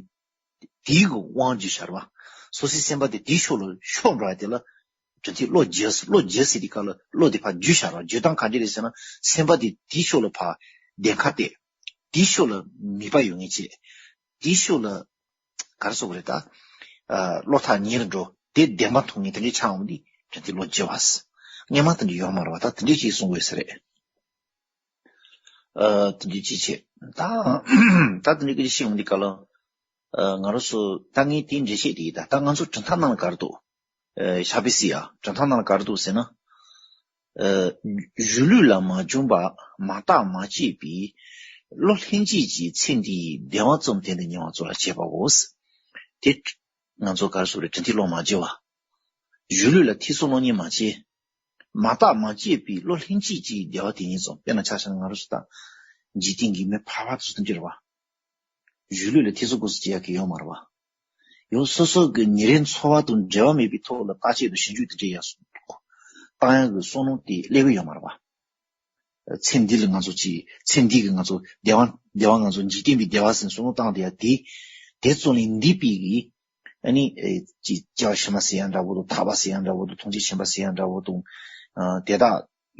དེའི་གི་དབང་བསྒྱུར་བྱ་ར་བ། སོ་སོའི་སེམས་པ་དེ་དེའི་ཕྱོགས་ལ་ཕྱོགས་འགྲོ་ཡ་དེ་ལ་གྲུབ་མཐའི་བློ་བསྒྱུར་བློ་བསྒྱུར་ཟེར་དུས་སྐབས་ལ་བློ་དེ་ཕར་བསྒྱུར་བྱ་ར་བ། བསྒྱུར་སྟངས་ག་འདྲ་རེད་ཟེར་ན་སེམས་པ་དེ་དེའི་ཕྱོགས་ལ་ཕར་བདེན་ཁ་གཏད། དེའི་ཕྱོགས་ལ་མོས་པ་ཡོད་མཁན་བྱེད། དེའི་ཕྱོགས་ལ། ག་རེ་ཟེར་དགོས་རེད་ད། ཨ་བློ་ཐག་ཉེ་རུ་འགྲོ། དེ་བདེན་པ་མཐོང་ངེས་དེ་འདྲའི་ཆགས་འོང་དུས་གྲུབ་མཐའི་བློ་བསྒྱུར་བ། སྔོན་མ་དེ་འདྲ་ཡོད་མ་རེད་བ། ད་དེ་འདྲའི་ཅིག་གསུང་དགོས་ས་རེད། ཨ་དེ་འདྲའི་ཅིག་བྱེད། ད་ད་དེ་འདྲའི་སྐད་ཆ་བཤད་འོང་དུས་སྐབས་ལ། ཨ་ང་རང་ཚོ་ད་ངས་དེའི་འགྲེལ་བཤད་དེ་ཡིན་ད། ད་ང་ཚོ་གྲུབ་མཐའ་ནང་ལ་ག་རེ་འདུག་ཨ་ཕྱག་དཔེ་གཟིགས་ཨ། གྲུབ་མཐའ་ནང་ལ་ག་རེ་འདུག་ཟེར་ན། ཨ་གཞི་ལུས་ལ་མ་བྱུང་བ་མ་བརྟགས་མ་དཔྱད་པའི་བློ་ལྷན་སྐྱེས་ཀྱི་ཚེ་འདིའི་བདེ་བ་ཙམ་དོན་དུ་གཉེར་བ་ཚོ་ལ་བྱེད་པའོ། དེ་ང་ཚོ་ག་རེ་ཟེར་དགོས་རེད། གྲུབ་མཐའི་བློ་མ་བསྒྱུར་བ། གཞི་ལུས་ལ་ཐེ་ཚོམ་སྣང་བརྙན་མ་བྱེད། མ་བརྟགས་མ་དཔྱད་པའི་བློ་ལྷན་སྐྱེས་ཀྱི་བདེ་བ་དེ་ཉིད་ཙམ། དཔེར་ན་ཆ་བཞག་ན་ང་རང་ཚོ་ད་འཇིག་རྟེན་གྱི་མི་ཕལ་པ་དེ་ཚོ་དེ་འདྲ་རེད་བ། གཞི་ལུས་ལ་ཐེ་ཚོམ་སྐོར་སུ་བྱེད་ཡག་གི་ཡོད་མ་རེད་བ། ཡང་སོ་སོ་གི་ཉིན་རེའི་འཚོ་བ་དང་འབྲེལ་བ་མེད་པའི་ཐོག་ལ་བརྟག་དཔྱད་དང་ཞིབ་འཇུག་དེ་འདྲ་ཡག་སོང་བཏང་ཡག་གི་བསམ་བློ་དེ་སླེབས་ཀྱི་ཡོད་མ་རེད་བ། ཚེ་འདི་ལ་ང་ཚོ་ཅིག་ཚེ་འདི་གི་ང་ཚོ་བདེ་བ་བདེ་བ་ང་ཚོ་འཇིག་རྟེན་པའི་བདེ་བ་ཟེར་བསམ་བློ་བཏང་བསྡད་ཡག་དེ་དེ་ཙམ་ལས་འདས་པའི་གི་ཨ་ནི་ཅིག་སྐྱེ་བ་ཕྱི་མ་ཟེར་ཡག་འདྲ་བོ་དང་ཐར་པ་ཟེར་ཡག་འདྲ་བོ་དང་ཐམས་ཅད་མཁྱེན་པ་ཟེར་ཡག་འདྲ་བོ་དང་དེ་དག་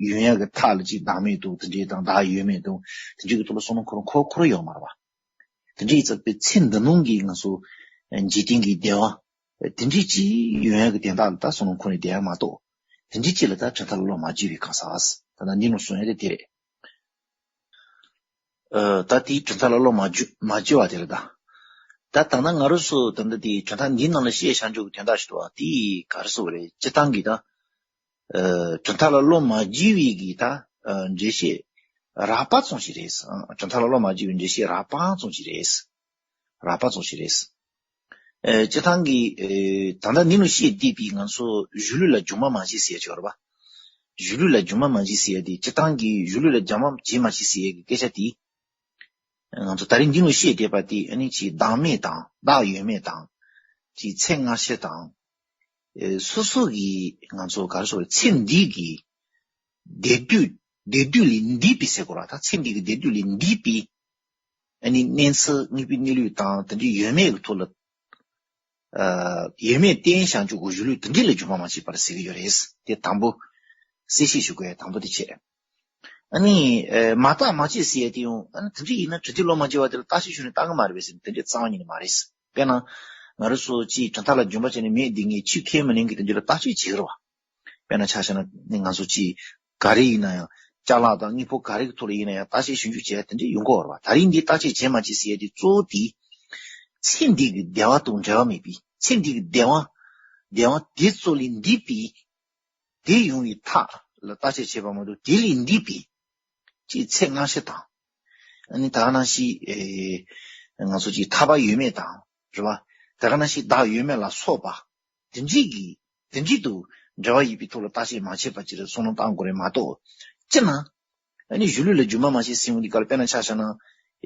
ཡོང་ཡག་གི་ཐག་ལ་ཅིག་བདག་མེད་དང་དེ་འདྲའི་དང་བདག་ཡོད་མེད་དང་དེ་འདྲའི་གི་ཐོག་ལ་བསམ་བློ་འཁོར་འཁོར་འཁོར་ཡོད་མ་རེད་བ། དེ་འདྲའི་ཙམ་པའི་ཚེ་འདི་ནང་གི་ང་ཚོ་འཇིག་རྟེན་གྱི་བདེ་བ་དེ་འདྲའི་ཅིག་ཡོང་ཡག་གི་དོན་དག་ལ་ད་བསམ་བློ་འཁོར་ནས་བསྡད་ཡག་མ་གཏོགས་དེ་འདྲའི་ཅིག་ལ་ད་གྲུབ་མཐའ་ལ་བློ་མ་བསྒྱུར་བའི་གང་ཟག་ད་ལྟ་འདི་ནང་གསུང་ཡག་དེ་དེ་རེད། ཨ་ད་དེའི་གྲུབ་མཐའ་ལ་བློ་མ་བསྒྱུར་མ་བསྒྱུར་བ་དེ་རེད་ད། ད་ད་ལྟ་ང་རང་ཚོ་ད་ལྟ་དེའི་གྲུབ་མཐའ་འདིའི་ནང་ལ་བཤད་བྱ་འཇུག་གི་དོན་དག་ཞིག་འདུག་བ། དེ་ག་རེ་ཟེར་དགོས་རེད། སྤྱིར་བཏང་གི་ད། ཨ་གྲུབ་མཐའ་ལ་བློ་མ་བསྒྱུར་བའི་གི་ད་ཨ་འགྲེལ་བཤད་རགས་པ་ཙམ་ཞིག་རེད། ཨ་གྲུབ་མཐའ་ལ་བློ་མ་བསྒྱུར་བའི་འགྲེལ་བཤད་རགས་པ་ཙམ་ཞིག་རེད། རགས་པ་ཙམ་ཞིག་རེད། ཨ་སྤྱིར་བཏང་གི་ཨ་ད་ལྟ་འདི་ནང་བཤད་བསྡད་པའི་ང་ཚོ་གཞི་ལུས་ལ་སྦྱོང་བ་མ་བྱས་ཟེར་ཡག་ཅིག་ཡོད་རེད་པ། གཞུང་ལུགས་ལ་སྦྱོར་མ་མ་བྱེད་ཟེར་ཡ་དེ་སྤྱིར་བཏང་གི་གཞུང་ལུགས་ལ་སྦྱོར་མ་བྱེད་མ་བྱེད་ཟེར་ཡ་གི་སྐད་ཆ་དེ། ང་ཚོ་ད་རིང་འདི་ནང་བཤད་བསྡད་པ་དེ་ཨ་ནི་ཅིག་བདག་མེད་དང་བདག་ཡོད་མེད་དང་། ཅིག་ཚེ་སྔ་ཕྱི་དང་། ཨེ་སོ་སོ་གི་ང་ཚོ་ག་རེ་ཟེར་ཚེ་འདི་གི་བདེ་སྡུག་བདེ་སྡུག་ལས་འདས་པའི་ཟེར་དགོས་ར། ད་ཚེ་འདི་གི་བདེ་སྡུག་ལས་འདས་པའི་ཨ་ནི་གནས་ཚུལ་དངོས་པོའི་གནས་ལུགས་དང་དེ་འདྲའི་ཡོད་མེད་ཀྱི་ཐོག་ལ། ཨ་ཡོད་མེད་བསྟན་བཞག་རྒྱུ་གི་གཞུང་ལུགས་དེ་འདྲ་ལ་སྦྱོར་མ་མ་བྱེད་པར་ཟེར་གྱི་ཡོད་རེད། དེ་དང་པོ་གསལ་བཤད་ཞུ་དགོས་ཡ་དང་པོ་དེ་བྱས། ཨ་ནི་ཨ་མ་བརྟགས་མ་དཔྱད་ཟེར་ཡ་དེ་ཡང་ཨ་ནི་དེ་འདྲ་ཡིན་ན་དྲི་ཐིག་ལོག་མ་བྱེད་པ་དེ་ལ་བརྟག་དཔྱད་ཞུས་ནས་བལྟ་གི་མ་རེད་པས་ཟེར་ན་དེ་འདྲ་རྩ་བ་ཉིད་ནས་མ་རེད། དཔེར་ན་ང་རང་ཚོ་ཅིག་གྲུབ་མཐའ་ལ་སྦྱོར་མ་བྱས་ནས་མེད་འདི་ངས་ཆོས་ཁས་མི་ལེན་གི་དེ་འདྲ་ལ་བརྟག་དཔྱད་བྱེད་ཀྱི་རེད་བ། དཔེར་ན་ཆ་བཞག་ན་ནི་ང་ཚོ་ཅིག་ག་རེ་ཡིན་ན་ཡང་ཅ་ལག་དང་དངོས་པོ་ག་རེ་གི་ཐོག་ལ་ཡིན་ན་ཡང་བརྟག་དཔྱད་ཞིབ་འཇུག་བྱས་དེ་འདྲ་ཡོང་གི་ཡོད་རེད་བ། ད་རིང་འདི་བརྟག་དཔྱད་བྱས་མ་བྱས་ཟེར་ཡ་དེ་གཙོ་བོ་དེ་ཚེ་འདི་གི་བདེ་བ་དང་འབྲལ་བ་མེད་པའི་ཚེ་འདི་གི་བདེ་བ་བདེ་བ་དེ་ཚོ་ལས་འདས་པའི་དེ་ཡོང་བའི་ཐབས་ལ་བརྟག་དཔྱད་བྱས་པ་མ་གཏོགས་དེ་ལས་འདས་པའི་ཅིག་ཚེ་སྔ་ཕྱི་དང་། ཨ་ནི་ད་ག་ནང་བཞིན་ཨེ་ང་ཚོ་ཅིག་ཐར་པ་ཡོད་མེད་དང་རེད་བ། ད་ག་ནང་བཞིན་བདག་ཡོད་མེད་ལ་སོགས་པ། དེ་འདྲའི་གི་དེ་འདྲའི་དུ་འབྲེལ་བ་ཡོད་པའི་ཐོག་ལ་བརྟག་དཔྱད་མ་བྱས་པ་ཅིག་ལ་བསམ་བློ་བཏང་དགོས་རེད་མ་གཏོགས། སྤྱིར་ན་ཨ་ནི་གཞུང་ལུགས་ལ་སྦྱོར་མ་མ་བྱེད་ཟེར་ཡོང་དུས་སྐབས་ལ་དཔེར་ན་ཆ་བཞག་ན་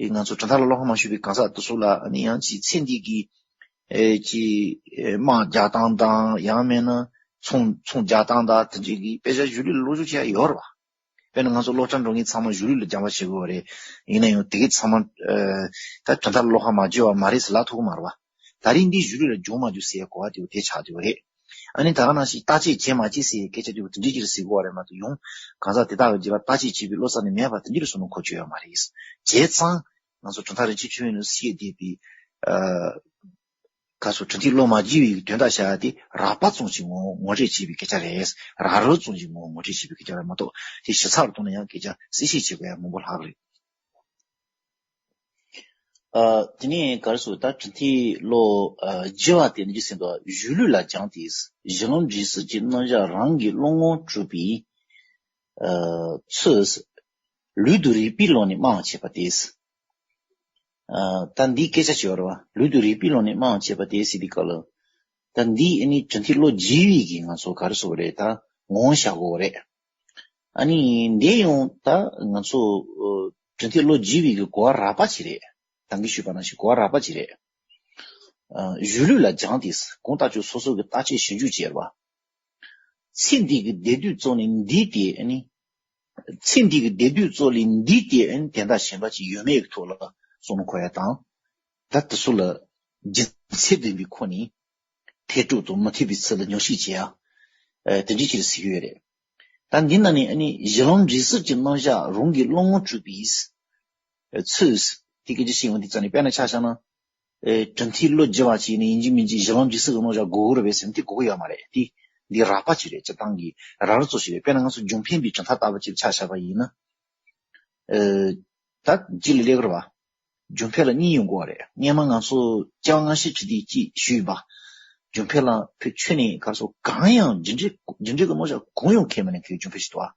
ཨེ་ང་ཚོ་གྲུབ་མཐའ་ལ་བློ་ཁ་མ་ཞུགས་པའི་གང་ཟག་དེ་ཚོ་ལ་ཨ་ནི་ཡང་ཅིག་ཚེ་འདི་གི་ཨེ་ཅིག་ཨེ་དམག་རྒྱག་སྟངས་དང་ཡང་མིན་ན་ཚོང་ཚོང་རྒྱག་སྟངས་དང་དེ་འདྲའི་གི་དཔེ་ཆ་གཞུང་ལུགས་ལ་བློ་སྦྱོང་བྱེད་ཡ་ཡོད་རེད་བ། དཔེར་ན་ང་ཚོ་སློབ་གྲྭ་འགྲོ་མཁན་ཚང་མ་གཞུང་ལུགས་ལ་སྦྱང་བ་བྱེད་དགོས་པ་རེད། ཡིན་ན་ཡང་དེ་གའི་ཚང་མ་ཨ་ད་གྲུབ་མཐའ་ལ་བློ་ཁ་མ་འཇུག་པ་མ་རེད་ཟེར་ལབ་ཐུབ་ཀྱི་མ་རེད་བ། ད་རིང་འདི་གཞུང་ལུགས་ལ་སྦྱོར་མ་འཇུག་ཟེར་ཡ་གོ་བ་དེ་དེ་ཆགས་བསྡད་པ་རེད། ཨ་ནི་ད་ག་ནང་བཞིན་བརྟག་དཔྱད་བྱས་མ་བྱས་ཟེར་ཡའི་སྐད་ཆ་དེ་དེ་འདྲའི་ཅིག་ཟེར་དགོས་པ་རེད་མ་གཏོགས་ཡང་གང་ཟག་དེ་དག་གི་རྗེས་ལ་བརྟག་དཔྱད་བྱས་པའི་བློ་རྩ་ནས་མེད་པ་དེ་འདྲའི་བསམ་བློ་འཁོར་རྒྱུ་ཡོད་མ་རེད། བྱས་ཙང་ང་ཚོ་གྲུབ་མཐའ་རིན་ཆེན་ཆོས་དབྱིངས་ནས་བཤད་བསྡད་པའི་ཨ། ག་སོ་དྲི་ཐིག་ལོག་མ་བགྱིས་པའི་དོན་དག་བྱ་ཡ་དེ་རགས་པ་ཙམ་ཞིག་ངོ་ངོ་སྤྲོད་བྱས་པའི་སྐད་ཆ་རེད། རགས་རིམ་ཙམ་ཞིག་ངོ་ངོ་སྤྲོད་བྱས་པའི་སྐད་ཆ་རེད་མ་གཏོགས་དེ་ཞིབ་ཚགས་གཏོང་ན་ཡང་སྐད་ཆ་གསལ་བཤད་བྱེད་དགོས་ཡ་མང་པོ་ལྷག་རེད། ཨ་དེ་ནས་ག་རེ་ཟེར་ད་དྲི་ཐིག་ལོག་ཨ་བགྱི་བ་དེ་ནི་ཟེར་འདུག་གཞུང་ལུགས་ལ་སྦྱངས་ཏེ་གཞི་ལམ་འབྲས་གསུམ་གྱི་རྣམ་གཞག་རང་གི་བློ་ངོར་གྲུབ་པའི་ཨ་ཚུལ་ལུགས་དང་རིགས་པའི་ཀློང་ནས་སྨྲ་བར་བྱེད་པ་སྟེ། ཨ་ད་འདིའི་སྐད་ཆ་ཞིག་ཡོད་རེད་བ། ལུགས་དང་རིགས་པའི་ཀློང་ནས་སྨྲ་བར་བྱེད་པ་སྟེ་ཟེར་དུས་སྐབས་ལ། ད་འདི་ཨ་ནི་དྲི་ཐིག་ལོག་བགྱི་བའི་གི་ང་ཚོ་ག་རེ་ཟེར་དགོས་རེད་ད་ངོ་བོ་བཞག་དགོས་རེད། ཨ་ནི་འདི་ཡང་ད་ང་ཚོ་ཨ་དྲི་ཐིག་ལོག་བགྱི་བའི་གི་གོ་བ་རགས་པ་ཅིག་རེད། ད་གིན་ཞུས་པ་ནང་བཞིན་གོ་བ་རགས་པ་ཅིག་རེད། ཨ་གཞུང་ལུགས་ལ་སྦྱངས་ཏེ་གང་ལྟར་ཀྱང་སོ་སོ་གི་བརྟག་དཔྱད་ཞིབ་འཇུག་བྱས་རེད་བ། ཚེ་འདི་གི་བདེ་སྡུག་ཙམ་ལས་འདས་ཏེ་ཨ་ནི། ཚེ་འདི་གི་བདེ་སྡུག་ཙམ་ལས་འདས་ཏེ་ཨ་ནི་དོན་དག་གཞན་པ་ཅིག་ཡོད་མེད་ཀྱི་ཐོག་ལ་བསམ་བློ་འཁོར་ཡ་དང་། ད་དེ་ཚོ་ལ་རྒྱུ་མཚན་ལྡན་པའི་སྒོ་ནས་འཐད་སྤྲོས་དང་མི་འཐད་པའི་ཚུལ་ལ་ཉམས་ཞིབ་བྱེད་ཡ། ཨ་དེ་འདྲའི་ཅིག་ལ་ཟེར་གྱི་ཡོད་རེད། ད་འདི་ན་ནི་ཨ་ནི་གཞི་ལམ་འབྲས་གསུམ་གྱི་རྣམ་གཞག་རང་གི་བློ་ངོར་གྲུབ་པའི་ཚུལ། དེ་སྐད་ཆ་བཤད་ཡོང་དུས་ཙམ་ནས་དཔེར་ན་ཆ་བཞག་ན། ཨེ་དྲི་ཐིག་ལོག་བགྱི་བ་བྱས་ནས་ཡིན་གཅིག་མིན་གཅིག་གཞི་ལམ་འབྲས་གསུམ་གྱི་རྣམ་གཞག་དགོས་ཀྱི་རེད་པས་ཟེར་ན་དེ་དགོས་ཀྱི་ཡོད་མ་རེད་དེ། འདི་རགས་པ་ཅིག་རེད། སྤྱིར་བཏང་གི་རགས་རིམ་ཙམ་ཞིག་རེད། དཔེར་ན་ང་ཚོ་རྒྱུ་འཕེན་པའི་གྲུབ་མཐའ་ལྟ་བུ་ཅིག་ཆ་བཞག་པ་ཡིན་ན། ཨེ་ད་རྗེས་ལ་སླེབས་ཀྱི་རེད་བ། རྒྱུ་འཕེན་ལ་གཉིས་ཡོང་གི་ཡོད་རེད། སྔོན་མ་ང་ཚོ་སྐྱེ་བ་སྔ་ཕྱི་དྲི་ཐིག་ཅིག་ཞུས་པ། རྒྱུ་འཕེན་ལ་ཕལ་ཆེར་ནས་ག་རེ་ཟེར་གང་ཡང་རྒྱུ་འབྲས་རྒྱུ་འབྲས་ཀྱི་རྣམ་གཞག་གང་ཡང་ཁས་མི་ལེན་མཁན་རྒྱུ་འཕེན་ཞིག་འདུག་བ།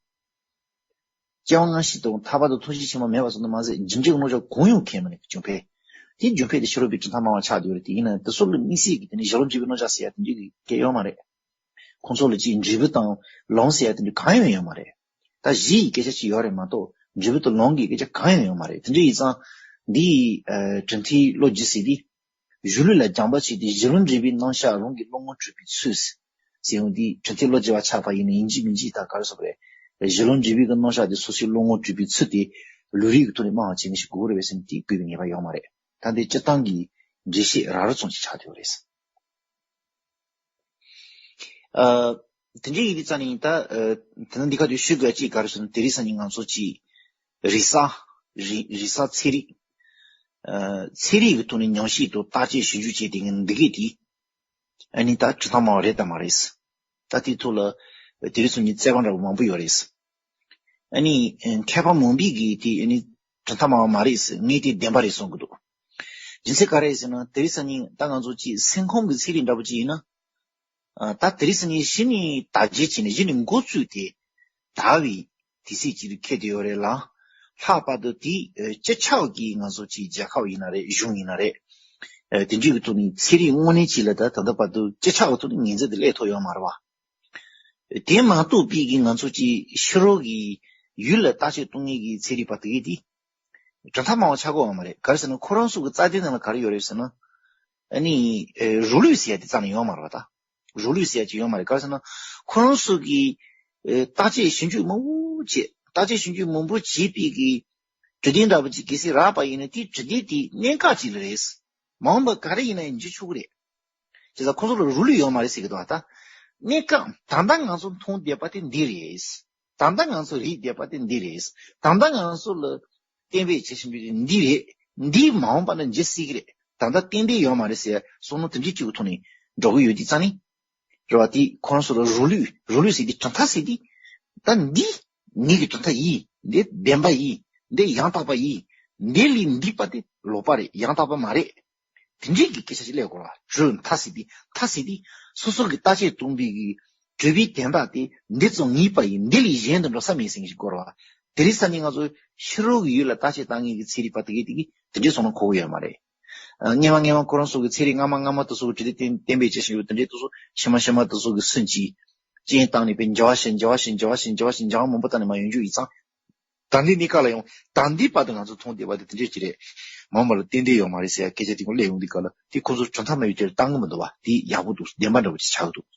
སྐྱེ་བ་སྔ་ཕྱི་དང་ཐར་པ་དང་ཐམས་ཅད་མཁྱེན་པ་མེད་པ་ཙམ་དུ་མ་ཟད་རྒྱུ་འབྲས་ཀྱི་རྣམ་གཞག་གང་ཡང་མཁྱེན་མི་ནུས་ཀྱི་རྒྱུ་འཕེན། དེ་རྒྱུ་འཕེན་དེ་ཕྱི་རོལ་པའི་གྲུབ་མཐའ་སྨྲ་བ་ཆགས་བསྡད་ཡོད་རེད། དེ་ཡིན་ན་དེ་ཚོ་ལ་དམིགས་བསལ་གྱི་དེ་ནི་གཞི་ལམ་འབྲས་བུའི་རྣམ་གཞག་ཟེར་ཡ་དེ་འདྲའི་གི་སྐད་ཡོད་མ་རེད། ཁོང་ཚོ་ལ་ཅིག་འབྲས་བུ་དང་ལམ་ཟེར་ཡ་དེ་འདྲ་གང་ཡང་ཡོད་མ་རེད། ད་གཞི་ཡི་སྐད་ཆ་ཅིག་ཡོད་རེད་མ་གཏོགས་འབྲས་བུ་དང་ལམ་གྱི་སྐད་ཆ་གང་ཡང་ཡོད་མ་རེད། དེ་འདྲ་ཡིན་ཙང་འདི་ཡི་ཨ་དྲི་ཐིག་ལོག་བགྱི་ཟེར་དེ། གཞུང་ལུགས་ལ་སྦྱངས་པ་བྱས་ཏེ་གཞི་ལམ་འབྲས་བུའི་རྣམ་གཞག་རང་གི་བློ་ངོར་གྲུབ་པའི་ཚུལ། ཟེར་ཡོང་དུས་དྲི་ཐིག་ལོག་བགྱི་བ་ཆགས་པ་ཡིན་ན་ཡིན་གཅིག་མིན་གཅིག་ད་ག་རེ་ཟེར་དགོས་རེད། གཞི་ལམ་འབྲས་བུའི་གི་རྣམ་གཞག་དེ་སོ་སོའི་བློ་ངོར་གྲུབ་པའི་ཚུལ་དེ་ལུང་རིགས་ཀྱི་ཐོག་ནས་སྨྲ་བ་བྱེད་མཁན་ཞིག་དགོས་རེད་པས་ཟེར་ན་དེ་དགོས་པའི་ངེས་པ་ཡོད་མ་རེད། ད་འདི་སྤྱིར་བཏང་གི་འགྲེལ་བཤད་རགས་རིམ་ཙམ་ཞིག་ཆགས་བསྡད་ཡོད་རེད། ཨ། དེ་འདྲའི་ཡིན་དུས་ཙང་ནི་ད་ཨ་དེ་ནི་འདི་ག་དུས་ཞུ་དགོས་ཅིག་ག་རེ་ཟེར་ན་དེ་རིང་སང་ཉིན་ང་ཚོ་ཅིག་རིག་གསར་རིག་རིག་གསར་ཚན་རིག་ཨ་ཚན་རིག་གི་ཐོག་ནས་ཉམས་ཞིབ་དང་བརྟག་དཔྱད་ཞིབ་འཇུག་བྱས་ཏེ་ངས་འདི་གས་དེ་ཨ་ནི་ད་གྲུབ་མཐའ་སྨྲ་བ་རེད་དམ་མ་རེད། ད་དེའི་ཐོག་ལ་དེ་རིང་སང་ཉིན་རྩོད་པ་འདྲ་བོ་མང་པོ་ཡོད་རེད། ཨ་ནི་མཁས་པ་མང་པོས་ཀྱིས་དེ་ཨ་ནི་གྲུབ་མཐའ་སྨྲ་བ་མ་རེད་ཟེར། ངས་དེ་བདེན་པ་རེད་གསུང་གི་འདུག་རྒྱུ་མཚན་ག་རེ་ཟེར་ན་དེ་རིང་སང་ཉིན་ད་ང་ཚོ་ཅིག་སེམས་ཁམས་ཀྱི་ཚན་རིག་འདྲ་བོ་ཅིག་ཡིན་ན། ཨ་ད་དེ་རིང་སང་ཉིན་གཞི་ནས་དར་རྒྱས་བྱས་ནས་གཞི་ནས་འགོ་བཙུགས་ཏེ་དར་བའི་དུས་ཚིགས་ཅིག་ལ་འཁེལ་བསྡད་ཡོད་རེད་ལ། ལྷག་པར་དུ་དེ་ཨ་སྤྱི་ཁྱབ་ཀྱི་ང་ཚོ་ཅིག་རྒྱལ་ཁབ་ཡིན་ན་རེད། གཞུང་ཡིན་ན་རེད། ཨ་དེ་འདྲའི་གི་ཐོག་ནས་ཚན་རིག་དངོས་གནས་ཅིག་ལ་ད་ད་ལྟ་བར་དུ་སྤྱི་ཁྱབ་ཀྱི་ཐོག་ནས་ངོས་འཛིན་དེ་སླེབས་ཐུབ་ཡོད་མ་རེད་བ། དེ་མ་གཏོགས་པའི་གི་ང་ཚོ་ཅིག་ཕྱི་རོལ་གྱི་ཡུལ་ལ་བརྟག་དཔྱད་གཏོང་མཁན་གྱི་ཚན་རིག་པ་དེ་གས་དེ་གྲུབ་མཐའ་མང་བ་ཆགས་ཀྱི་ཡོད་མ་རེད། ག་རེ་ཟེར་ན་ཁོ་རང་ཚོ་གི་རྩ་དོན་ནང་ལ་ག་རེ་ཡོད་རེད་ཟེར་ན། ཨ་ནི་ཨེ་རོ་ལུས་ཟེར་ཡ་དེ་རྩ་ནས་ཡོད་མ་རེད་པ། ད་རོ་ལུས་ཟེར་ཡ་ཅིག་ཡོད་མ་རེད། ག་རེ་ཟེར་ན་ཁོ་རང་ཚོ་གིས་ཨེ་བརྟག་དཔྱད་ཞིབ་འཇུག་མང་པོ་བྱས། བརྟག་དཔྱད་ཞིབ་འཇུག་མང་པོ་བྱས་པའི་གི་གྲུབ་དོན་འདྲ་པོ་ཅིག་གལ་སྲིད་རག་པ་ཡིན་ན་དེ་གྲུབ་དོན་དེ་གནད་འགག་ཅིག་ལ་རེད། མ་འོངས་པ་ག་རེ་ཡིན་ན་ཡང་འགྱུར་ཆོག་གི་རེད། བྱས་ཙང་ཁོ་ཚོ་ལ་རོ་ལུས་ཡོད་མ་རེད་ཟེར་གི་འདུག་ཨ། ད་གནད་འགག་ད་ལྟ་ང་ཚོ་མཐོང་བསྡད་པ་དེ་འདི་རེད། ད་ལྟ་ང་ཚོ་རིག་བསྡད་པ་དེ་འདི་རེད། ད་ལྟ་ང་ཚོ་ལ་གཏན་འབེབས་བྱེད་བཞིན་པའི་འདི་རེད། འདི་མ་འོངས་པ་ན་འགྱུར་སྲིད་ཀྱི་རེད། ད་ལྟ་ཏན་ཏན་ཡོད་མ་རེད་ཟེར་བསམ་བློ་དེ་འདྲའི་གཅིག་གི་ཐོག་ནས་འགྲོ་གི་ཡོད་དུས་ཙང་ནི། རེད་བ། དེ་ཁོ་རང་ཚོ་ལ་རོ་ལུས་རོ་ལུས་ཟེར་དེ་གྲུབ་མཐའ་ཟེར་དེ། ད་འདི་ངེད་ཀྱི་གྲུབ་མཐའ་ཡིན། འདི་བདེན་པ་ཡིན། འདི་ཡང་དག་པ་ཡིན། འདི་ལས་འདས་པ་དེ་ལོག་པ་རེད། ཡང་དག་པ་མ་རེད། དེ་འདྲའི་གི་སྐད་ཆ་ཞིག་སླེབས་དགོས་རེད་བ། གྲུབ་མཐའ་ཟེར་དེ་མཐའ་ཟེར་དེ་སོ་སོ་གི་བརྟག་དཔྱད་གཏོང་པའི་གི་གྲུབ་པའི་དོན་དག་དེ་འདི་ཙམ་ངེས་པ་ཡིན། འདི་ལས་གཞན་དུ་འགྲོ་ས་མེད་ཟེར་མཁན་ཞིག་དགོས་རེད་བ། དེ་རིང་སང་ཉིན་ང་ཚོ་ཕྱི་རོལ་གྱི་ཡུལ་ལ་བརྟག་དཔྱད་བཏང་མཁན་གྱི་ཚན་རིག་པ་དེ་གས་དེ་གིས་དེ་འདྲའི་བསམ་བློ་འཁོར་གྱི་ཡོད་མ་རེད། ཨ། སྔན་མ་སྔན་མ་ཁོ་རང་ཚོ་གི་ཚན་རིག་སྔ་མ་སྔ་མ་དེ་ཚོ་གི་དྲི་དེ་གཏན་གཏན་འབེབས་བྱེད་བཞིན་ཡོད་དེ་འདྲའི་དེ་ཚོ་ཕྱི་མ་ཕྱི་མ་དེ་ཚོ་གི་སུན་གྱིས་རྐྱེན་བཏང་ནས་པའི་འགྱུར་བ་ཞིག་འགྱུར་བ་ཞིག་འགྱུར་བ་ཞིག་འགྱུར་བ་མང་པོ་བཏང་ནས་མ་ཡོང་རྒྱུ་ཡིན་ཙང་། ད་ལྟའི་གནས་སྐབས་ལ་ཡང་ད་ལྟའི་བར་དུ་ང་ཚོ་མཐོང་བསྡད་པ་དེ་དེ་འདྲས་ཅིག་རེད། མ་འོངས་པ་ལ་ཏན་ཏན་ཡོད་མ་རེད་ཟེར་ཡ་སྐད་ཆ་དེ་ཀུན་སླེབས་ཡོང་དུས་སྐབས་ལ་དེ་ཁོ་ཚོ་གྲུབ་མཐའ་མེད་པའི་དེར་བཏང་གི་མི་འདུག་བ། དེ་ཡག་པོ་འདུག་བདེན་པ་འདྲ་བོ་ཅིག་ཆགས་ཀྱི་འདུག་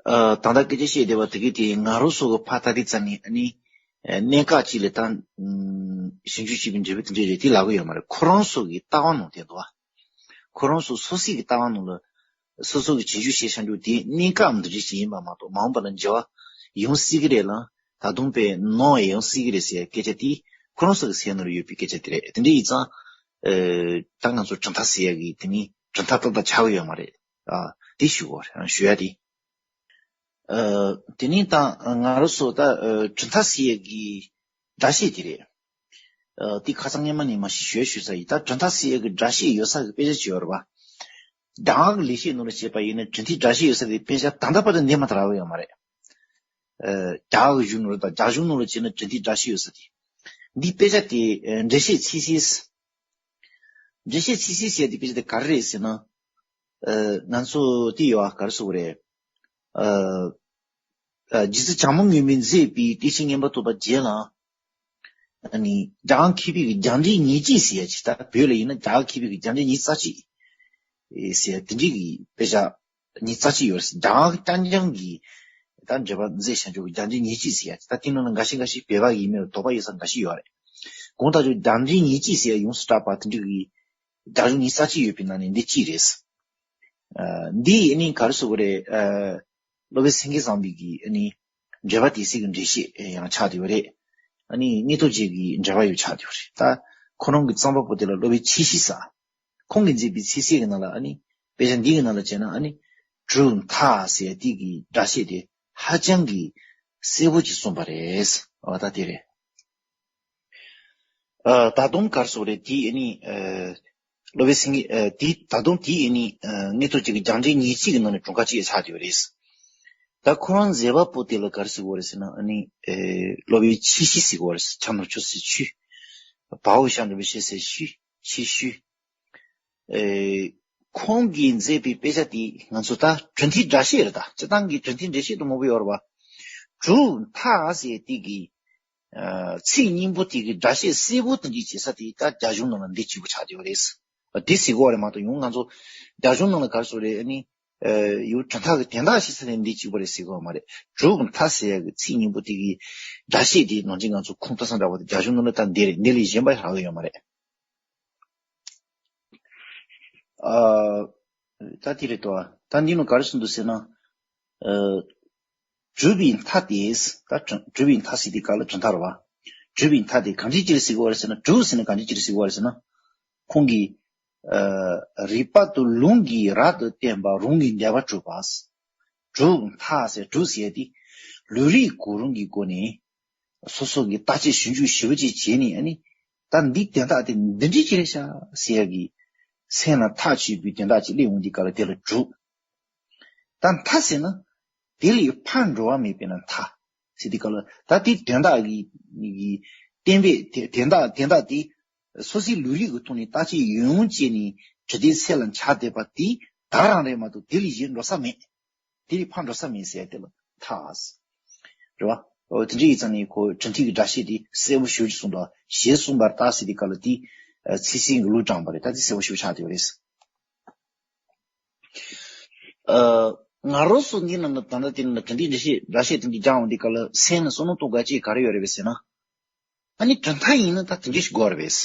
ཨ། ད་ལྟ་སྐད་ཆ་བཤད་བསྡད་པ་དེ་གི་དེ་ང་རང་ཚོ་གི་ཕར་ལྟ་དུས་ཙམ་ནས་ཨ་ནི། ཨ། གནད་འགག་ཅིག་ལ་ད། ཨམ། ཞིབ་འཇུག་བྱས་པའི་འབྲས་བུ་དེ་འདྲས་རེད་དེ་ལབ་གི་ཡོད་མ་རེད། ཁོ་རང་ཚོ་གི་ལྟ་བ་ནང་དེ་འདུག་བ། ཁོ་རང་ཚོ་སོ་སོའི་གི་ལྟ་བ་ནང་ལ་སོ་སོ་གི་བྱེད་རྒྱུ་བྱེད་བཞག་རྒྱུ་དེ་གནད་འགག་འདི་འདྲ་ཞིག་ཡིན་པ་མ་གཏོགས་མ་འོངས་པ་ལ་འགྱུར་བ་ཡོང་སྲིད་ཀྱི་རེད་ལ། ད་དུང་དཔེ་ནོར་ཡང་ཡོང་སྲིད་ཀྱི་རེད་ཟེར་སྐད་ཆ་དེ་ཁོ་རང་ཚོ་གི་སེམས་ནང་ལ་ཡོད་པའི་སྐད་ཆ་དེ་རེད། དེ་འདྲ་ཡིན་ཙང་། ཨ། ད་ང་ཚོ་གྲུབ་མཐའ་ཟེར་ཡ་གི་དེ་ནི་གྲུབ་མཐའ་ཏག་ཏག་ཆགས་ཀྱི་ཡོད་མ་རེད། ཨ། དེ་ཞུ་དགོས་རེད། ཞུ་ཡ་དེ། ཨ། དེ་ནི་ད་ང་རང་ཚོ་ད་ཨ་གྲུབ་མཐའ་ཟེར་ཡ་གི་སྒྲ་བཤད་དེ་རེད། ཨ། དེ་ཁ་སང་སྔོན་མ་ནས་མར་ཞུ་ཞུ་ཞུ་ས་ཡིན། ད་གྲུབ་མཐའ་ཟེར་ཡ་གི་སྒྲ་བཤད་ཡོད་ས་གི་དཔེ་ཆ་ཅིག་ཡོད་རེད་པ། རྒྱ་གར་གི་ལེགས་བཤད་ནང་ལ་བྱས་པ་ཡིན་ན་གྲུབ་མཐའི་སྒྲ་བཤད་ཡོད་ས་དེ་དཔེ་ཆ་ད་ལྟ་བར་དུ་འདི་མ་ཐར་བ་ཡོད་མ་རེད། ཨ། རྒྱ་གར་གི་གཞུང་ནང་ལ་ད་རྒྱ་གཞུང་ནང་ལ་བྱས་ན་གྲུབ་མཐའི་སྒྲ་བཤད་ཡོད་ས་དེ། འདི་དཔེ་ཆ་དེ་ཨ་འགྲེལ་བཤད་ཚིག་གསལ། འགྲེལ་བཤད་ཚིག་གསལ་ཟེར་ཡ་དེ་དཔེ་ཆ་དེ་ག་རེ་རེད་ཟེར་ན། ཨ། ང་ཚོ་དེ་ཡོད་ཨ་ག་རེ་ཟེར་དགོས་རེད། ཨ། ཨ། རྗེ་བཙུན་བྱམས་མགོན་པས་མཛད་པའི་བསྟན་བཅོས་མངོན་པར་རྟོགས་པ་རྒྱན་ལ། ཨ་ནི་རྒྱ་གར་མཁས་པའི་རྒྱ་འགྲེལ་ཉེར་གཅིག་ཟེར་ཡ་ཅིག་ད་བོད་ལ་ཡིན་ན་རྒྱ་གར་མཁས་པའི་རྒྱ་འགྲེལ་ཉེར་རྩ་གཅིག་ཟེར་ཡ་དེ་འདྲའི་གི་དཔེ་ཆ་ཉེར་རྩ་གཅིག་ཡོད་རེད། རྒྱ་གར་རྐྱང་རྐྱང་གི་ད་འགྲེལ་པ་མཛད་བཞག་རྒྱུ་གི་རྒྱ་འགྲེལ་ཉེར་གཅིག་ཟེར་ཡ་ཅིག་ད་དེ་ནང་ལ་འགའ་ཤས་འགའ་ཤས་བོད་པ་ཡིན་མིན་ལ་དོགས་པ་ཡོད་ས་འགའ་ཤས་ཡོད་རེད། གང་ལྟར་ཀྱང་རྒྱ་འགྲེལ་ཉེར་གཅིག་ཟེར་ཡ་ཡོངས་སུ་གྲགས་པ་དེ་འདྲའི་གི་རྒྱ་གཞུང་ཉེར་རྩ་གཅིག་ཡོད་པའི་ནང་ནས་འདི་གཅིག་རེད། ཨ། འདི་ཨ་ནི་ག་རེ་ཟེར་དགོས་རེད། ཨ། སློབ་དཔོན་སེང་གེ་བཟང་པོའི་གི་ཨ་ནི་འགྲེལ་པ་དེ་སྲིད་ཀྱི་འགྲེལ་བཤད་ཡང་ཆགས་བསྡད་ཡོད་རེད། ཨ་ནི་རྙེད་ཐོབ་རྗེ་གི་འགྲེལ་པ་ཡང་ཆགས་བསྡད་ཡོད་རེད། ད་ཁོ་རང་གི་རྩོམ་པ་པོ་དེ་ལ་སློབ་དཔོན་ཆེ་བཞི་ཟེར། ཁོང་གིས་མཛད་པའི་ཚིག་གསལ་གྱི་ནང་ལ་ཨ་ནི་དཔེ་ཆ་འདི་གི་ནང་ལ་བྱས་ན་ཨ་ནི་གྲུབ་མཐའ་ཟེར་དེ་གི་སྒྲ་བཤད་དེ་ཧ་ཅང་གི་གསལ་པོ་ཅིག་གསུངས་པ་རེད། འོ་ད་དེ་རེད། ཨ། ད་དུང་ག་རེ་ཟེར་དགོས་རེད། དེ་ཨ་ནི་ཨ་སློབ་དཔོན་སེང་གེ་ཨ་དེ་ད་དུང་དེ་ཨ་ནི་ཨ་རྙེད་ཐོབ་རྗེ་གི་རྒྱ་འགྲེལ་ཉེར་གཅིག་གི་ནང་ནས་གྲངས་ཀ་གཅིག་ཆགས་བསྡད་ཡོད་རེད། ད་ཁོ་རང་མཛད་པ་པོ་དེ་ལ་ག་རེ་ཟེར་དགོས་རེད་ཟེར་ན་ཨ་ནི་ཨ་སློབ་དཔོན་ཆེ་བཞི་ཟེར་དགོས་རེད། ཕྱག་ན་རྒྱ་ཆེར་ཟེར་ཆུ། བའོ་ཞབས་འདྲ་བའི་ཞབས་ཟེར་ཞུ། ཆེ་ཞུ། ཨེ། ཁོང་གིས་མཛད་པའི་དཔེ་ཆ་དེ་ང་ཚོ་ད་གྲུབ་མཐའི་སྒྲ་བཤད་རེད། ད་སྤྱིར་བཏང་གི་གྲུབ་མཐའི་འགྲེལ་བཤད་དུ་མང་པོ་ཡོད་རེད་བ། གྲུབ་མཐའ་ཟེར་དེ་གི་ཨ་ཚིག་སྙིང་པོ་དེ་གི་སྒྲ་བཤད་གསལ་པོ་དེ་འདྲ་བྱེད་ས་དེ་ད་རྒྱ་གཞུང་ནང་ལ་འདི་གཅིག་པུ་ཆགས་བསྡད་ཡོད་རེད། དེ་ཟེར་དགོས་རེད་མ་གཏོགས་ཡང་ང་ཚོ་རྒྱ་གཞུང་ནང་ལ་ག་རེ་ཟེར་རེད་ཨ་ནི། ཨ་ཡང་གྲུབ་མཐའ་གི་དོན་དག་ཤེས་ས་དེ་འདི་གཅིག་པུ་རེད་ཟེར་དགོས་མ་རེད། གྲུབ་མཐའ་ཟེར་ཡ་གི་ཚིག་སྙིང་པོ་དེ་གི་སྒྲ་བཤད་དེ་ནང་བཞིན་ང་ཚོ་ཁུངས་གཏུགས་ས་འདྲ་བོ་དེ་རྒྱ་གཞུང་ནང་ལ་ད་འདི་རེད། འདི་ལས་གཞན་པ་ཧ་གོ་ཡོད་མ་རེད། ཨ། ད་དེ་རེད་དོ། ད་འདི་ནང་ག་རེ་གསུངས་འདུག་ཟེར་ན། ཨ། གྲུབ་པའི་མཐའ་དེས། ད་གྲུབ་པའི་མཐའ་ཟེར་དེ་ག་ལ་གྲུབ་མཐའ་རེད་བ། གྲུབ་པའི་མཐའ་དེ་གང་འདྲ་ཅིག་ལ་ཟེར་གི་ཡོད་རེད་ཟེར་ན། གྲུབ་ཟེར་ན་གང་འདྲ་ཅིག་ལ་ཟེར་གི་ཡོད་རེད་ཟེར་ན། ཁོང་གིས། ཨ། རིགས་པ་དང་ལུང་གིས་རབ་ཏུ་བསྟན་པ་རང་གི་འདོད་པ་གྲུབ་པ། གྲུབ་མཐའ་ཟེར་གྲུབ་ཟེར་ཡ་དེ་ལུས་རིགས་གོ་རིམ་གྱི་སྒོ་ནས། སོ་སོ་གི་བརྟག་དཔྱད་ཞིབ་འཇུག་ཞིབ་པོ་ཅིག་བྱས་ནས་ཨ་ནི། ད་འདི་དོན་དག་དེ་འདི་འདྲ་ཅིག་རེད་ཤག་ཟེར་ཡ་གི་སེམས་ལ་ཐག་ཆོད་པའི་དོན་དག་ཅིག་སླེབས་འོང་དུས་སྐབས་ལ་དེ་ལ་གྲུབ། ད་མཐའ་ཟེར་ན། དེ་ལས་ཕར་འགྲོ་བ་མེད་པས་ན་མཐའ་ཟེར་དུས་སྐབས་ལ་ད་དེ་དོན་དག་གི་གི་གཏན་འབེབས་དེ་དོན་དག་དོན་དག་དེ་སོ་སོའི་ལུས་རིགས་ཀྱི་ཐོག་ནས་བརྟག་དཔྱད་ཡོང་ཡོང་བྱས་ནས་གྲུབ་དོན་གསལ་ལ་འཆར་བསྡད་པ་དེ་ད་རང་རེད་མ་གཏོགས་དེ་ལས་གཞན་འགྲོ་ས་མེད། དེ་ལས་ཕར་འགྲོ་ས་མེད་ཟེར་དེ་ལ་མཐའ། རེད་བ། འོ་དེ་འདྲ་ཡིན་ཙང་ནི་ཁོ་གྲུབ་མཐའ་གི་སྒྲ་བཤད་དེ་གསལ་པོ་ཞེ་པོ་ཅིག་གསུངས་འདུག་ཞེས་གསུངས་པར་བརྟགས་ཟེར་དེ་ག་ལ་དེ་ཚིག་ཟིན་གྱི་ལུགས་དྲངས་པ་རེད། ད་དེ་གསལ་པོ་ཞེ་པོ་ཆགས་བསྡད་ཡོད་རེད། ཨ། ང་རང་ཚོ་འདི་ནང་ལ་ད་ལྟ་དེ་ནང་ལ་གྲུབ་མཐའི་སྒྲ་བཤད་སྒྲ་བཤད་དེ་འདི་སྦྱང་འོང་དེ་ག་ལ་སེམས་ལ་བསམ་བློ་གཏོང་དགོས་ཅིག་ག་རེ་ཡོད་རེད་པས་ཟེར་ན། ཨ་ནི་གྲུབ་མཐའ་ཡིན་ན་ད་དེ་འདྲ་ཞིག་དགོས་རེད་པས།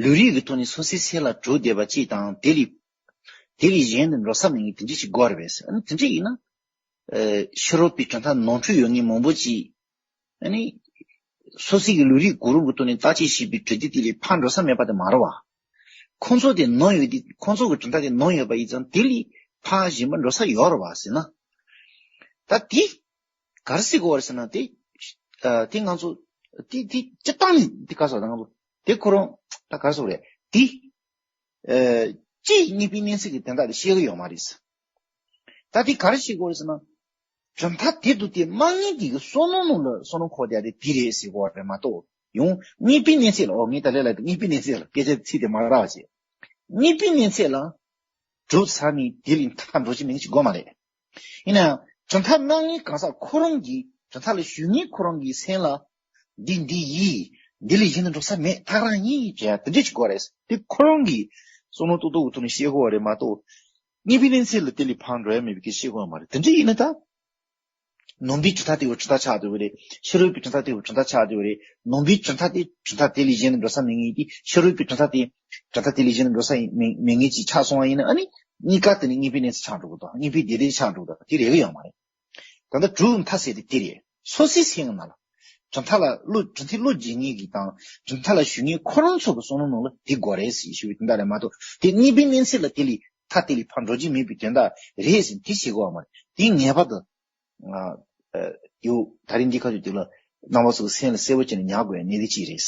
ལུས་རིག་གི་ཐོག་ནས་སོ་སོའི་སེམས་ལ་གྲུབ་བསྡད་པ་ཅིག་དང་དེ་ལས། དེ་ལས་གཞན་དུ་འགྲོ་ས་མེད་ངེས་དེ་འདྲ་ཞིག་དགོས་རེད་པས། ཨ་ནི་དེ་འདྲ་ཡིན་ན། ཨ། ཕྱི་རོལ་པའི་གྲུབ་མཐའ་ནོར་འཁྲུལ་ཡོད་མཁན་མང་པོ་ཅིག་ཨ་ནི། སོ་སོའི་གི་ལུས་རིག་གོ་རིམ་གྱི་ཐོག་ནས་བརྟག་དཔྱད་བྱས་པའི་གྲུབ་མཐའ་དེ་ལས་ཕར་འགྲོ་ས་མེད་པ་དེ་མ་རེད་བ། ཁོང་ཚོ་དེ་ནོར་ཡོད་དེ་ཁོང་ཚོ་གི་གྲུབ་མཐའ་དེ་ནོར་ཡོད་པ་ཡིན་ཙང་དེ་ལས་ཕར་གཞན་པ་འགྲོ་ས་ཡོད་རེད་བ་ཟེར་ན། ད་དེ། ག་རེ་ཟེར་དགོས་རེད་ཟེར་ན་དེ། ཨ། དེ་ང་ཚོ། དེ་དེ་སྤྱིར་བཏང་ནས་དེ་ག་རེ་ཟེར་ད་ང་ཚོ། དེ་ཁོ་རང་། ད་ག་རེ་ཟེར་དགོས་རེད་དེ། ཨ། སྤྱིའི་དངོས་པོའི་གནས་ཚུལ་གྱི་དོན་དག་དེ་ཤེས་ཀྱི་ཡོད་མ་རེད། ད་དེ་ག་རེ་ཤེས་དགོས་རེད་ཟེར་ན། གྲུབ་མཐའ་དེ་དང་དེ་མ་ངེས་ཀྱི་བསམ་བློ་ནང་ལ་བསམ་བློ་འཁོར་བསྡད་དེ་དེ་རེད་ཟེར་དགོས་རེད་མ་གཏོགས། ཡང་དངོས་པོའི་གནས་ཚུལ་ལ། ཨོ་ངས་ད་ལས་ལ་དངོས་པོའི་གནས་ཚུལ་ལ་སྐད་ཆ་ཚིག་དེ་མ་རག་བ་བྱས། དངོས་པོའི་གནས་ཚུལ་ལ་གྲུབ་ཚར་ནས་དེ་ལས་མཐའ་འགྲོ་རྒྱུ་མེད་ཅིག་དགོས་མ་རེད། ཡིན་ན་ཡང་གྲུབ་མཐའ་མ་ངེས་གང་ཟག་ཁོ་རང་གིས་གྲུབ་མཐའ་ལ་ཞུགས་མཁན་ཁོ་རང་གི་སེམས་ལ། འདི་འདི་ཡིན། འདི་ལས་གཞན་དུ་འགྲོ་ས་མེད། ཐག་རང་ཡིན་ཅེས་དེ་འདྲ་ཞིག་དགོས་རེད། དེ་ཁོ་རང་གིས་བསམ་བློ་ཏོག་ཏོག་གི་ཐོག་ནས་བཤད་དགོས་པ་རེད་མ་གཏོགས། དངོས་པོའི་གནས་ཚུལ་ལ་དེ་ལས་ཕར་འགྲོ་ཡ་མེད་པའི་སྐད་ཆ་བཤད་དགོས་པ་མ་རེད། དེ་འདྲ་ཡིན་ན་ད། ནང་པའི་གྲུབ་མཐའ་དེ་བོ་གྲུབ་མཐའ་ཆགས་བསྡད་པ་རེད། ཕྱི་རོལ་པའི་གྲུབ་མཐའ་དེ་བོ་གྲུབ་མཐའ་ཆགས་བསྡད་པ་རེད། ནང་པའི་གྲུབ་མཐའ་དེ་གྲུབ་མཐའ་དེ་ལས་གཞན་དུ་འགྲོ་ས་མེད་ངེས་ཏེ། ཕྱི་རོལ་པའི་གྲུབ་མཐའ་དེ་གྲུབ་མཐའ་དེ་ལས་གཞན་དུ་འགྲོ་ས་མེད་མེད་ངེས་ཅིག་ཆགས་སོང་བ་ཡིན་ན། ཨ་ནི་གཉིས་ཀ་དེ་ནི་དངོས་པོའི་གནས་ཚུལ་ཆགས་འགྲོ་གི་འདུག་དངོས་པོའི་བདེན་འཛིན་ཆགས་འགྲོ་གི་འདུག་དེ་རེད་གི་ཡོད་མ་རེད། ད་ལྟ་གྲུབ་མཐའ་ཟེར་དེ་དེ་རེད། སོ་སོའི་སེམས་ནང་ལ། གྲུབ་མཐའ་ལ་བློ། གྲུབ་མཐའི་བློ་འབྱེད་མཁན་གྱི་དང་གྲུབ་མཐའ་ལ་ཞུགས་མཁན་ཁོ་རང་ཚོ་གི་བསམ་བློ་ནང་ལ་དེ་དགོས་རེད་ཟེར་ཞུ་བའི་དོན་དག་རེད་མ་གཏོགས། དེ་དངོས་པོའི་གནས་ཚུལ་ལ་དེ་ལས་མཐའ་དེ་ལས་ཕར་འགྲོ་རྒྱུ་མེད་པའི་དོན་དག་རེད་ཟེར་དེ་བཤད་དགོས་པ་མ་རེད། དེ་ངེས་པར་དུ། ཨ། ཨ། ཡོད། ད་རིང་འདི་ཁ་ཐུག་དེ་ལ་རྣམ་པ་ཚོ་གི་སེམས་ལ་གསལ་པོ་བྱས་ནས་ཉར་དགོས་པའི་གནད་དོན་གཅིག་རེད།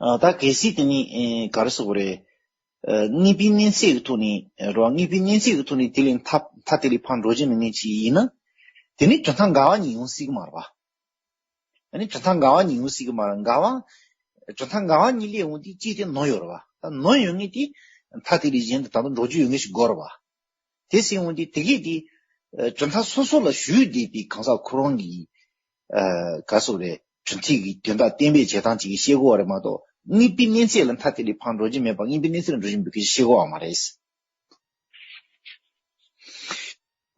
ཨ། ད་གལ་སྲིད་དེ་ནི། ཨེ། ག་རེ་ཟེར་དགོས་རེད། ཨ། དངོས་པོའི་གནས་ཚད་ཀྱི་ཐོག་ནས། ཨ། རེད་བ། དངོས་པོའི་གནས་ཚད་ཀྱི་ཐོག་ནས་དེ་ལས་མཐའ། མཐའ་དེ་ལས་ཕར་འགྲོ་རྒྱུ་མེད་མཁན་ཅིག་ཡིན་ན། དེ་ནི་གྲུབ་མཐའ་འགལ་བ་གཉིས་ཡོང་སྲིད་ཀྱི་མ་རེད་བ། ཨ་ནི་གྲུབ་མཐའ་འགལ་བ་གཉིས་ཡོང་སྲིད་ཀྱི་མ་རེད། འགལ་བ། གྲུབ་མཐའ་འགལ་བ་གཉིས་སླེབས་འོང་དུས་གཅིག་དེ་ནོར་ཡོད་རེད་བ། ད་ནོར་ཡོད་མཁན་དེ་མཐའ་དེ་ལས་གཞན་དུ་ད་དུང་འགྲོ་རྒྱུ་ཡོད་མཁན་ཞིག་དགོས་རེད་བ། དེ་ཟེར་འོང་དུས་དེ་གས་དེ། ཨ། གྲུབ་མཐའ་སོ་སོ་ལ་ཞུགས་བསྡད་པའི་གང་ཟག་ཁོ་རང་གིས། ཨ། ག་རེ་ཟེར་དགོས་རེད། གྲུབ་མཐའ་གི་དོན་དག་གཏན་འབེབས་བྱེད་སྟངས་ཅིག་གི་བཤད་དགོས་པ་རེད་མ་གཏོགས། དངོས་པོའི་གནས་ཚད་ལ་མཐའ་དེ་ལས་ཕར་འགྲོ་རྒྱུ་མེད་པ། དངོས་པོའི་གནས་ཚད་ལ་འགྲོ་རྒྱུ་མེད་པ་གི་བཤད་དགོས་པ་མ་རེད།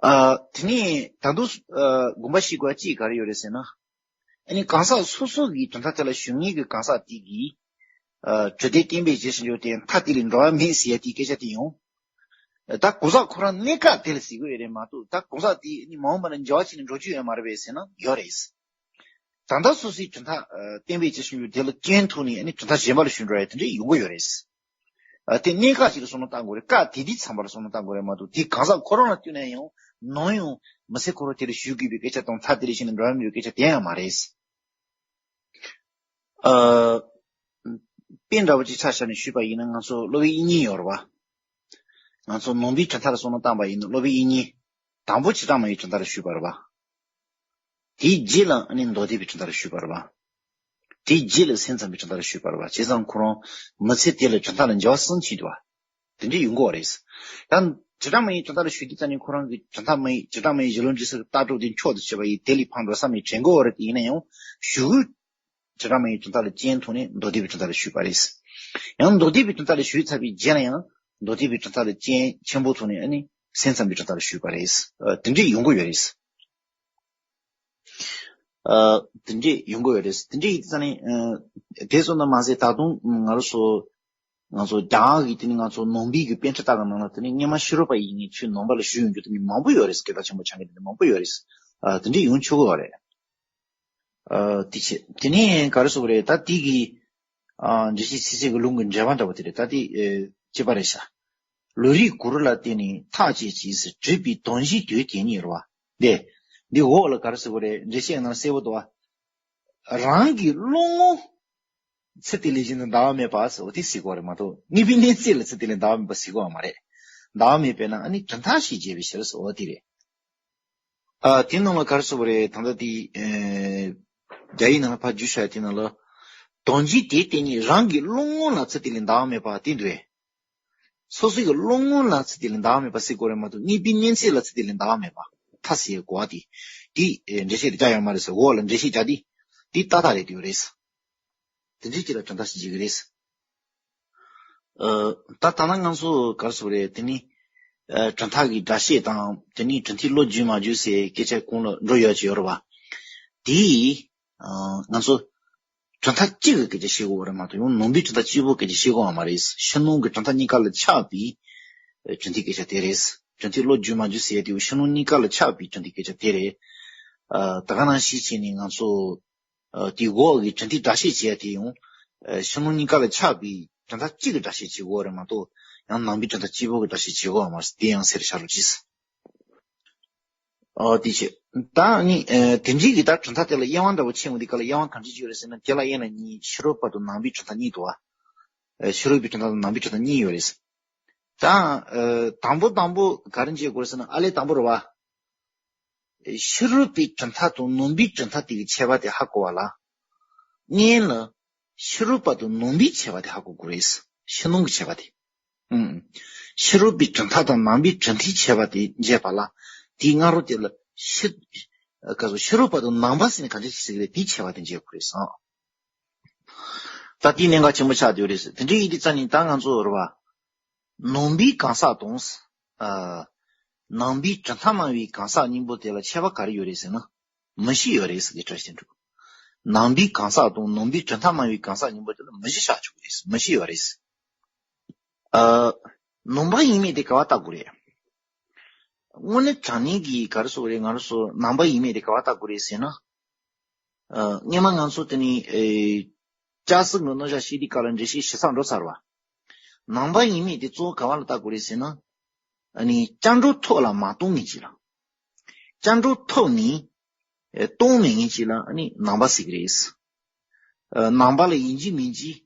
ཨ། དེ་ནས་ད་དུང་། ཨ། དགོངས་པ་བཞེས་དགོས་པ་གཅིག་ག་རེ་ཡོད་རེད་ཟེར་ན། ཨ་ནི་གང་ཟག་སོ་སོ་གི་གྲུབ་མཐའ་དེ་ལ་ཞུགས་མཁན་གྱི་གང་ཟག་དེ་གིས། ཨ། གྲུབ་མཐའ་གཏན་འབེབས་བྱེད་བཞིན་ཡོད་དེ་མཐའ་དེ་ལས་འགྲོ་བ་མེད་ཟེར་ཡ་དེའི་སྐད་ཆ་དེ་ཡང་། ད་གང་ཟག་ཁོ་རང་གནས་སྐབས་དེ་ལ་ཟེར་གྱི་ཡོད་རེད་མ་གཏོགས། ད་གང་ཟག་དེ་ནི་མ་འོངས་པ་ན་འགྱུར་བ་ཕྱིན་ནས་འགྲོ་རྒྱུ་ཡོད་མ་རེད་པས་ཟེར་ན་ཡོད་རེད། ད་ལྟ་སོ་སོའི་གྲུབ་མཐའ། ཨ། གཏན་འབེབས་བྱེད་བཞིན་ཡོད་དེ་ལ་སྐྱོན་ཐོག་ནས་ཨ་ནི་གྲུབ་མཐའ་གཞན་པ་ལ་ཞུགས་འགྲོ་ཡ་དེ་འདྲ་ཡོང་གི་ཡོད་རེད། ཨ། དེ་གནས་སྐབས་ཅིག་ལ་བསམ་བློ་བཏང་དགོས་རེད། སྐབས་དེ་དུས་མཚམས་པ་ལ་བསམ་བློ་བཏང་དགོས་རེད་མ་གཏོགས། དེ་གང་ཟག་ཁོ་རང་ལ་བསྟུན་ན་ཡང་ནམ་ཡང་མི་ཚེ་ཁོ་རང་དེ་ལ་ཞུགས་དགོས་པའི་སྐད་ཆ་དང་། མཐའ་དེ་ལས་གཞན་ལ་འགྲོ་ཡ་མེད་པའི་སྐད་ཆ་དེ་ཡང་མ་རེད། ཨ། དཔེ་འདྲ་བོ་ཅིག་ཆ་བཞག་ནས་ཞུས་པ་ཡིན་ན། ང་ཚོ་སློབ་དཔོན་དབྱིག་གཉེན་ཡོད་རེད་བ། ང་ཚོ་ནང་པའི་གྲུབ་མཐའ་ལ་བསམ་བློ་བཏང་པ་ཡིན་ན། སློབ་དཔོན་དབྱིག་གཉེན་དང་པོ་བྱེ་བྲག་སྨྲ་བའི་གྲུབ་མཐའ་ལ་ཞུགས་པ་རེད་བ། དེའི་རྗེས་ལ་ཨ་ནི་མདོ་སྡེ་པའི་གྲུབ་མཐའ་ལ་ཞུགས་པ་རེད་བ། དེའི་རྗེས་ལ་སེམས་ཙམ་པའི་གྲུབ་མཐའ་ལ་ཞུགས་པ་རེད་བ། བྱས་ཙང་ཁོ་རང་མི་ཚེ་དེ་ལ་གྲུབ་མཐའ་ལ་འགྱུར་བ་གསུམ་ཕྱིན་འདུག་བ། དེ་འདྲ་ཡོང་གི་ཡོད་རེད། ད་བྱེ་བྲག་སྨྲ་བའི་གྲུབ་མཐའ་ལ་ཞུགས་དུས་ཙམ་ནས་ཁོ་རང་གིས་བྱེ་བྲག་སྨྲ་བའི། བྱེ་བྲག་སྨྲ་བའི་གཞི་ལུགས་འབྲས་གསུམ་གྱི་ལྟ་གྲུབ་དེ་མཆོག་ཏུ་གྱུར་པ་ཡིན། དེ་ལས་ཕར་འགྲོ་ས་མེད་དྲན་གྱི་ཡོད་རེད། དེ་ཡིན་ན་ཡང་གཞུག་གུ་བྱེ་བྲག་སྨྲ་བའི་གྲུབ་མཐའ་ལ་རྐྱེན་ཐོག་ནས་མདོ་སྡེ་པའི་གྲུབ་མཐའ་ལ་ཞུགས་པ་རེད། ཡང་མདོ་སྡེ་པའི་གྲུབ་མཐའ་ལ་ཞུགས་ཚར་བའི་རྗེས་ལ་ཡང་མདོ་སྡེ་པའི་གྲུབ་མཐའ་ལ་རྐྱེན་ཆེན་པོ་ཐོག་ནས་ཨ་ནི་སེམས་ཙམ་པའི་གྲུབ་མཐའ་ལ་ཞུགས་པ་རེད། ཨ། དེ་འདྲས་ཡོང་གི་ཡོད་རེད། ཨ། དེ་འདྲས་ཡོང་གི་ཡོད་རེད། དེ་འདྲས་ཡིན་ཙང་ནི། ཨ། དེ་ཙམ་དུ་མ་ཟད། ད་དུང་ང་རང་ཚོ། ང་ཚོ་རྒྱ་གར་གྱི། དེ་ནི་ང་ཚོ་ནང་པའི་གི་པཎ་ཌི་ཏ་གི་ནང་ལ། དེ་ནི་སྔོན་མ་ཕྱི་རོལ་པ་ཡིན་མཁན་ཚོས་ནང་པ་ལ་ཞུགས་ཡོང་རྒྱུ་དེ་ནི་མང་པོ་ཡོད་རེད། སྐད་གྲགས་ཆེན་པོ་ཆགས་མཁན་དེ་ནི་མང་པོ་ཡོད་རེད། ཨ། དེ་འདྲས་ཡོང་ཆོག་གི་ཡོད་རེད། ཨ། དེ་བྱས། དེ་ནས་ག་རེ་ཟེར་དགོས་རེད། ད་དེ་གི། ཨ། འགྲེལ་བཤད་ཚིག་གསལ་གྱི་ལུང་གི་འགྲེལ་པ་འདྲ་བོ་དེ་རེད། ད་དེ། ཨེ། གཅིག་པ་རེད་ཤག་ལུས་རིག་གོ་རིམ་ལ་བརྟེན་ནས་ཐག་བཅད་ཅིང་གྲུབ་པའི་དོན་གཞིའི་དོན་དེ་ཉིད་རེད་བ། འདི། འདི་འོག་ལ་ག་རེ་ཟེར་དགོས་རེད། འགྲེལ་བཤད་ནང་གསལ་པོ་འདུག་བ། རང་གི་བློ་ངོར་ཚུལ་དེ་ལས་གཞན་དུ་འདའ་བ་མེད་པ་ཟེར། འོ་དེ་ཟེར་དགོས་རེད་མ་གཏོགས། དངོས་པོའི་གནས་ཚད་ལ་ཚུལ་དེ་ལས་འདའ་བ་མེད་པ་ཟེར་དགོས་བ་མ་རེད། འདའ་བ་མེད་པས་ན་ཨ་ནི་གྲུབ་མཐའ་ཞེས་བྱ་བའི་ཕྱིར་ཟེར། འོ་དེ་རེད། ཨ། དེ་ནང་ལ་ག་རེ་ཟེར་དགོས་རེད། ད་ལྟ་དེ། ཨེ། རྒྱ་ཡིག་ནང་ལ་ཕར་བསྒྱུར་བཞག་ཡ་དེ་ནང་ལ། དོན་གཞི་དེ་དེ་ཉིད་རང་གི་བློ་ངོ་ལ་ཚུལ་དེ་ལས་འདའ་བ་མེད་པ་དེ་འདུག་བས། སོ་སོའི་གི་བློ་ངོ་ལ་ཚུད་དེ་ལ་འདའ་བ་མེད་པ་ཟེར་དགོས་རེད་མ་གཏོགས། དངོས་པོའི་གནས་ཚད་ལ་ཚུད་དེ་ལ་འདའ་བ་མེད་པ། མཐའ་ཟེར་གོ་བ་དེ། དེ་འགྲེལ་བཤད་དེ་རྒྱག་ཡོད་མ་རེད་ཟེར། འོག་ལ་འགྲེལ་བཤད་རྒྱག་དེ། དེ་ཏག་ཏག་རེད་དེ་ཡོད་རེད། དེ་འདྲའི་ཅིག་ལ་གྲུབ་མཐའ་ཞིག་བྱེད་ཀྱི་རེད། ཨ། ད་ད་ལྟ་ང་ཚོ་ག་རེ་ཟེར་དགོས་རེད། དེ་ནི་ཨ་གྲུབ་མཐའ་གི་སྒྲ་བཤད་དང་། དེ་ནི་གྲུབ་མཐའི་བློ་འཇུག་མ་འཇུག་ཟེར་སྐད་ཆ་གོང་ལ་འགྲོ་ཡོད་ཀྱི་ཡོད་རེད་བ། དེ་ཡིས་ཨ་ང་ཚོ་གྲུབ་མཐའ་གཅིག་གི་སྐད་ཆ་བཤད་དགོས་པ་རེད་མ་གཏོགས། ཡང་ནང་པའི་གྲུབ་མཐའ་གཅིག་པོ་སྐད་ཆ་བཤད་དགོས་པ་མ་རེད། ཕྱི་ནང་གི་གྲུབ་མཐའ་གཉིས་ཀ་ལ་ཆགས་པའི་གྲུབ་མཐའི་སྐད་ཆ་དེ་རེད། གྲུབ་མཐའི་བློ་འཇུག་མ་འཇུག་ཟེར་ཡ་དེ་ཕྱི་ནང་གཉིས་ཀ་ལ་ཆགས་པའི་གྲུབ་མཐའི་སྐད་ཆ་དེ་རེད། ཨ་ད་ག་ནང་བཞིན་བྱས་ནས་ང་ཚོ་ཨ་དེའི་འོག་གི་གྲུབ་མཐའི་སྒྲ་བཤད་བྱེད་ཡ་དེ་ཡང་ཨ་ཕྱི་ནང་གཉིས་ཀ་ལ་ཆགས་པའི་གྲུབ་མཐའ་གཅིག་གི་སྒྲ་བཤད་བྱེད་དགོས་པ་རེད་མ་གཏོགས། ཡང་ནང་པའི་གྲུབ་མཐའ་གཅིག་པོ་གི་སྒྲ་བཤད་བྱེད་དགོས་པ་མ་རེད། དེ་ཡང་གསལ་བཤད་རོགས་གྱིས། ཨོ་དེ་བྱས། ད་ནི་ཨ་དེ་འདྲའི་གི་ད་གྲུབ་མཐའ་དེ་ལ་དབྱེ་བ་འདྲ་པོ་ཕྱེ་འོང་དུས་སྐབས་ལ། དབྱེ་བ་གང་འདྲ་ཅིག་ཡོད་རེད་ཟེར་ན། དེ་ལ་དབྱེ་ན་གཉིས། ཕྱི་རོལ་པ་དང་ནང་པའི་གྲུབ་མཐའ་གཉིས་འདུག་བ། ཨ་ཕྱི་རོལ་པའི་གྲུབ་མཐའ་དང་ནང་པའི་གྲུབ་མཐའ་གཉིས་ཡོད་རེད། ད་ཨ་དང་པོ་དང་པོ་ག་རེ་བྱེད་དགོས་རེད་ཟེར་ན། ཨ་ལས་དང་པོ་རེད་བ། ཕྱི་རོལ་པའི་གྲུབ་མཐའ་དང་ནང་པའི་གྲུབ་མཐའ་དེ་གི་ཁྱད་པར་དེ་ཧ་གོ་བ་ལ། སྔོན་ལ་ཕྱི་རོལ་པ་དང་ནང་པའི་ཁྱད་པར་དེ་ཧ་གོ་དགོས་རེད། ཕྱི་ནང་གི་ཁྱད་པར་དེ། ཨང་། ཕྱི་རོལ་པའི་གྲུབ་མཐའ་དང་ནང་པའི་གྲུབ་མཐའི་ཁྱད་པར་དེ་འབྱེད་པ་ལ། དེའི་སྔ་རོལ་དེ་ལ་ཕྱི། ག་ཚོད། ཕྱི་རོལ་པ་དང་ནང་པ་ཟེར་ནས་གང་ཅི་ཞིག་རེད། དེའི་ཁྱད་པར་དེ་འབྱེད་དགོས་རེད་ཟེར། ད་དེའི་གནད་འགག་ཆེན་པོ་ཆགས་བསྡད་ཡོད་རེད་ཟེར། དེ་འདྲའི་ཡིན་དུས་ཙང་ནི་ད་ང་ཚོ་རེད་བ། ནང་པའི་གང་ཟག་དང་། ཨ། ནང་པའི་གྲུབ་མཐའ་སྨྲ་བའི་གང་ཟག་གཉིས་པོ་དེ་ལ་ཁྱད་པར་ག་རེ་ཡོད་རེད་ཟེར་ན། མི་ཤེས་ཡོད་རེད་ཟེར་ཏེ་བཀྲ་ཤིས་འགྲུབ། ནང་པའི་གང་ཟག་དང་ནང་པའི་གྲུབ་མཐའ་སྨྲ་བའི་གང་ཟག་གཉིས་པོ་དེ་ལ་མི་ཤེས་ཆགས་བཅུག་རེད། མི་ཤེས་ཡོད་རེད། ཨ། ནང་པ་ཡིན་མིན་དེ་ག་བ་བལྟ་དགོས་རེད། དངོས་གནས་དྲང་གནས་ཀྱི་ག་རེ་ཟེར་དགོས་རེད། ང་རང་ཚོ་ནང་པ་ཡིན་མིན་དེ་ག་བ་བལྟ་དགོས་རེད་ཟེར་ན། ཨ། སྔོན་མ་ང་ཚོ་དེ་ནི་ཨེ། ལྕགས་སྲེག་གི་རྣམ་གཞག་བཤད་དུས་སྐབས་ལ་འགྲེལ་བཤད་ཞིབ་ཚགས་འགྲོ་ཚར་བ། ནང་པ་ཡིན་མིན་དེ་གཙོ་བོ་ག་བ་ལ་བལྟ་དགོས་རེད་ཟེར་ན། ཨ་ནི་སྐྱབས་འགྲོ་ཐོག་ལ་མ་གཏོང་མཁན་ཅིག་ལ། སྐྱབས་འགྲོ་ཐོག་ནས་ཨེ་གཏོང་མེད་མཁན་ཅིག་ལ་ཨ་ནི་ནང་པ་ཟེར་གི་རེད། ཨ། ནང་པ་ལ་ཡིན་གཅིག་མིན་གཅིག་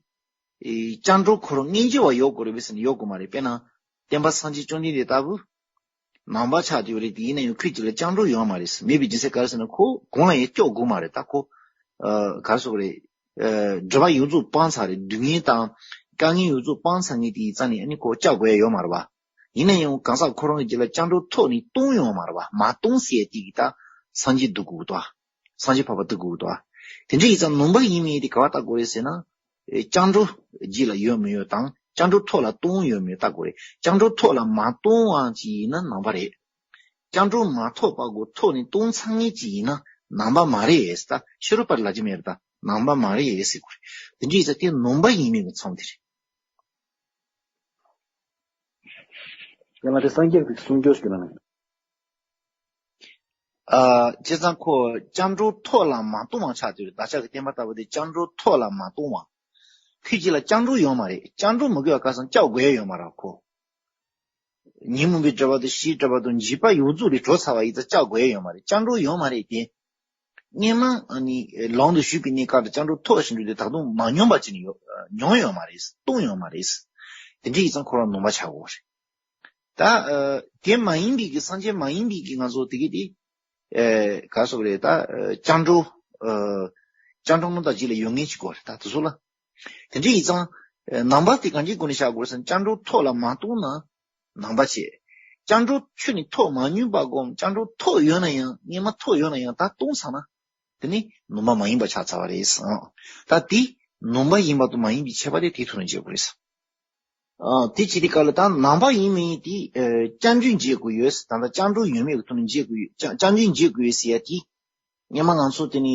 ཨེ། སྐྱབས་འགྲོ་ཁོ་རང་མངོན་གྱུར་བ་ཡོད་དགོས་རེད་པས་ཟེར་ན་ཡོད་དགོས་མ་རེད། དཔེར་ན་སྟོན་པ་སངས་རྒྱས་བཅོམ་ལྡན་འདས་ལྟ་བུ་ནང་པ་ཆགས་བསྡད་ཡོད་རེད། དེ་ཡིན་ན་ཡང་ཁོའི་རྗེས་ལ་སྐྱབས་འགྲོ་ཡོད་མ་རེད། མེད་པའི་རྒྱུ་མཚན་ག་རེ་ཟེར་ན། ཁོ་གང་ལ་ཡང་སྐྱོབ་དགོས་མ་རེད། ད་ཁོ་ཨ་ག་རེ་ཟེར་དགོས་རེད། ཨ། སྒྲིབ་པ་ཡོངས་རྫོགས་སྤངས་ཚར་རེད། སྡུག་བསྔལ་དང་དཀའ་ངལ་ཡོངས་རྫོགས་སྤངས་ཚར་མཁན་དེ་ཡིན་ཙང་ནས་ཨ་ནི་ཁོ་སྐྱབས་དགོས་ཡ་ཡོད་མ་རེད་པ། ཡིན་ན་ཡང་གང་ཟག་ཁོ་རང་གི་རྗེས་ལ་སྐྱབས་འགྲོ་ཐོག་ནས་གཏོང་ཡོང་བ་མ་རེད་པ། མ་གཏོང་ཟེར་ཡ་དེ་གིས་ད་སངས་རྒྱས་སྡུག་དགོས་ཀྱི་འདུག་པ། སངས་རྒྱས་འཕགས་པ་སྡུག་དགོས་ཀྱི་འདུག་པ། དེ་འདྲ་ཡིན་ཙང་ནང་པ་ཡིན་མིན་དེ་ག་བ་བལྟ་དགོས་རེད་ཟེར་ན། ཨེ། སྐྱབས་འགྲོ་རྗེས་ལ་ཡོད་མི་ཡོད་དང་། སྐྱབས་འགྲོ་ཐོག་ལ་གཏོང་ཡོད་མི་ཡོད་བལྟ་དགོས་རེད། སྐྱབས་འགྲོ་ཐོག་ལ་མ་གཏོང་བ་ཅིག་ཡིན་ན་ནང་པ་རེད། སྐྱབས་འགྲོ་མ་ཐོབ་པ་གོ་ཐོག་ནས་གཏོང་ཚར་མཁན་ཅིག་ཡིན་ན་ནང་པ་མ་རེད་ཟེར། ད་ཕྱི་རོལ་པ་ལབ་ཀྱི་མེད་རེད། ད་ནང་པ་མ་རེད་ཟེར་དགོས་རེད། དེ་འདྲ་ཡིན་ཙང་དེ་ནང་པ་ཡིན་མིན་གྱི་མཚམས་དེ་རེད། ཡང་ན་དེ་སངས་རྒྱས་ཀྱི་གསུང་སྐྱོར་ཞིག་ལ་ན། ཨ། བྱས་ཙང་ཁོ་སྐྱབས་འགྲོ་ཐོག་ལ་མ་གཏོང་བ་ཆགས་ཀྱི་རེད། བདག་ཅག་གི་བསྟན་པ་ལྟ་བུ་དེ་སྐྱབས་འགྲོ་ཐོག་ལ་མ་གཏོང་བ། ཁོའི་རྗེས་ལ་སྐྱབས་འགྲོ་ཡོད་མ་རེད། སྐྱབས་འགྲོ་མི་དགོས་པ། ཁ་སང་སྐྱབས་དགོས་ཡ་ཡོད་མ་རེད་ཁོ། ཉོན་མོངས་པའི་སྒྲིབ་པ་དང་ཞེ་སྡང་སྒྲིབ་པ་དང་འཇིགས་པ་ཡོངས་རྫོགས་ལས་གྲོལ་ཚར་བ་ཡིན་ཙང་སྐྱབས་དགོས་ཡ་ཡོད་མ་རེད། སྐྱབས་འགྲོ་ཡོད་མ་རེད་དེ། སྔོན་མ་ཨ་ནི་ལམ་དུ་ཞུགས་པའི་གནས་སྐབས་དུ་སྐྱབས་འགྲོ་ཐོབ་བཞིན་དུ་དེ་ད་དུང་མ་མྱོང་བ་ཅིག་ནི་ཡོད། མྱོང་ཡོད་མ་རེད། གཏོང་ཡོད་མ་རེད། དེ་འདྲ་ཡིན་ཙང་ཁོ་རང་ནང་པ་ཆགས་དགོས་རེད། ད་ཨ་དེ་མ་ཡིན་པའི་གི་སངས་རྒྱས་མ་ཡིན་པའི་གི་ང་ཚོ་དེ་གི་དེ་ཨེ་ག་རེ་ཟེར་དགོས་རེད། ད་ཨ་སྐྱབས་འགྲོ་ཨ་སྐྱབས་འགྲོ་རྣམ་དག་རྗེས་ལ་ཡོད་མཁན་ཅིག་དགོས་རེད། ད་དེ་ཚོ་ལ། དེ་འདྲ་ཡིན་ཙང་ཨ་ནང་པ་དེ་གང་ཅིའི་སྒོ་ནས་བཞག་དགོས་རེད་ཟེར་ན། སྐྱབས་འགྲོ་ཐོག་ལ་མ་གཏོང་ན་ནང་པ་བྱས། སྐྱབས་འགྲོ་ཁྱོན་ནས་ཐོབ་མ་མྱོང་པ་སྒོམ། སྐྱབས་འགྲོ་ཐོབ་ཡོད་ན་ཡང་། སྔོན་མ་ཐོབ་ཡོད་ན་ཡང་ད་གཏོང་ཚར་ན། དེ་ནི་ནང་པ་མ་ཡིན་པ་ཆགས་ཚར་བ་རེད་ཟེར། ད་དེ་ནང་པ་ཡིན་པ་དང་མ་ཡིན་པའི་ཁྱད་པར་དེ་དེའི་ཐོག་ནས་འབྱེད་དགོས་རེད་ཟེར། ཨ། དེ་བྱེད་དུས་སྐབས་ལ་ད་ནང་པ་ཡིན་མིན་དེ་ཨ་སྐྱབས་འཇུག་འབྱེད་དགོས་ཡོད་ཟེར། ད་ལྟ་སྐྱབས་འགྲོ་ཡོད་མེད་ཀྱི་ཐོག་ནས་འབྱེད་དགོས་ཡོད། སྐྱབས་སྐྱབས་འཇུག་འབྱེད་དགོས་ཡོད་ཟེར་ཡ་དེ། སྔོན་མ་ང་ཚོ་དེ་ནི་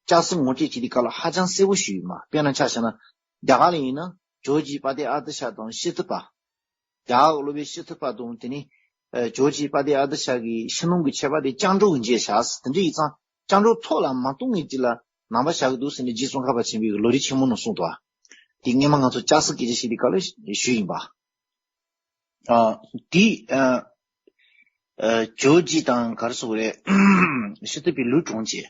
སྐྱབས་སུ་ངོ་སྤྲོད་བྱེད་དུས་སྐབས་ལ་ཧ་ཅང་གསལ་པོ་ཞིག་ཡོད་མ། དཔེར་ན་ཆ་བཞག་ན་རྒྱ་གར་ལ་ཡིན་ན་ཇོ་བོ་རྗེ་དཔལ་ལྡན་ཨ་ཏི་ཤ་དང་ཤི་ཐུབ་པ། རྒྱ་གར་གྱི་སློབ་དཔོན་ཤི་ཐུབ་པ་དང་དེ་ནི་ཨ་ཇོ་བོ་རྗེ་དཔལ་ལྡན་ཨ་ཏི་ཤ་གི་ཕྱི་ནང་གི་ཁྱད་པར་དེ་སྐྱབས་འགྲོ་གི་འབྱེད་བཞག་ཟེར། དེ་འདྲ་ཡིན་ཙང་སྐྱབས་འགྲོ་ཐོག་ལ་མ་གཏོང་མཁན་ཅིག་ལ་ནང་པ་བཞག་གི་འདུག་ཟེར་ནས་རྗེ་ཙོང་ཁ་པ་ཆེན་པོས་ལམ་རིམ་ཆེན་མོ་ནང་གསུངས་འདུག་པ། དེ་སྔོན་མ་ང་ཚོ་སྐྱབས་སུ་སྐད་ཆ་བཤད་དུས་སྐབས་ལ་ཞུས་ཡིན་པ། ཨ། དེ་ཨ་ཨ་ཇོ་བོ་རྗེ་དང་ག་རེ་ཟེར་དགོས་རེད། ཤི་ཐུབ་པའི་ལུས་གྲོངས་རྗེས་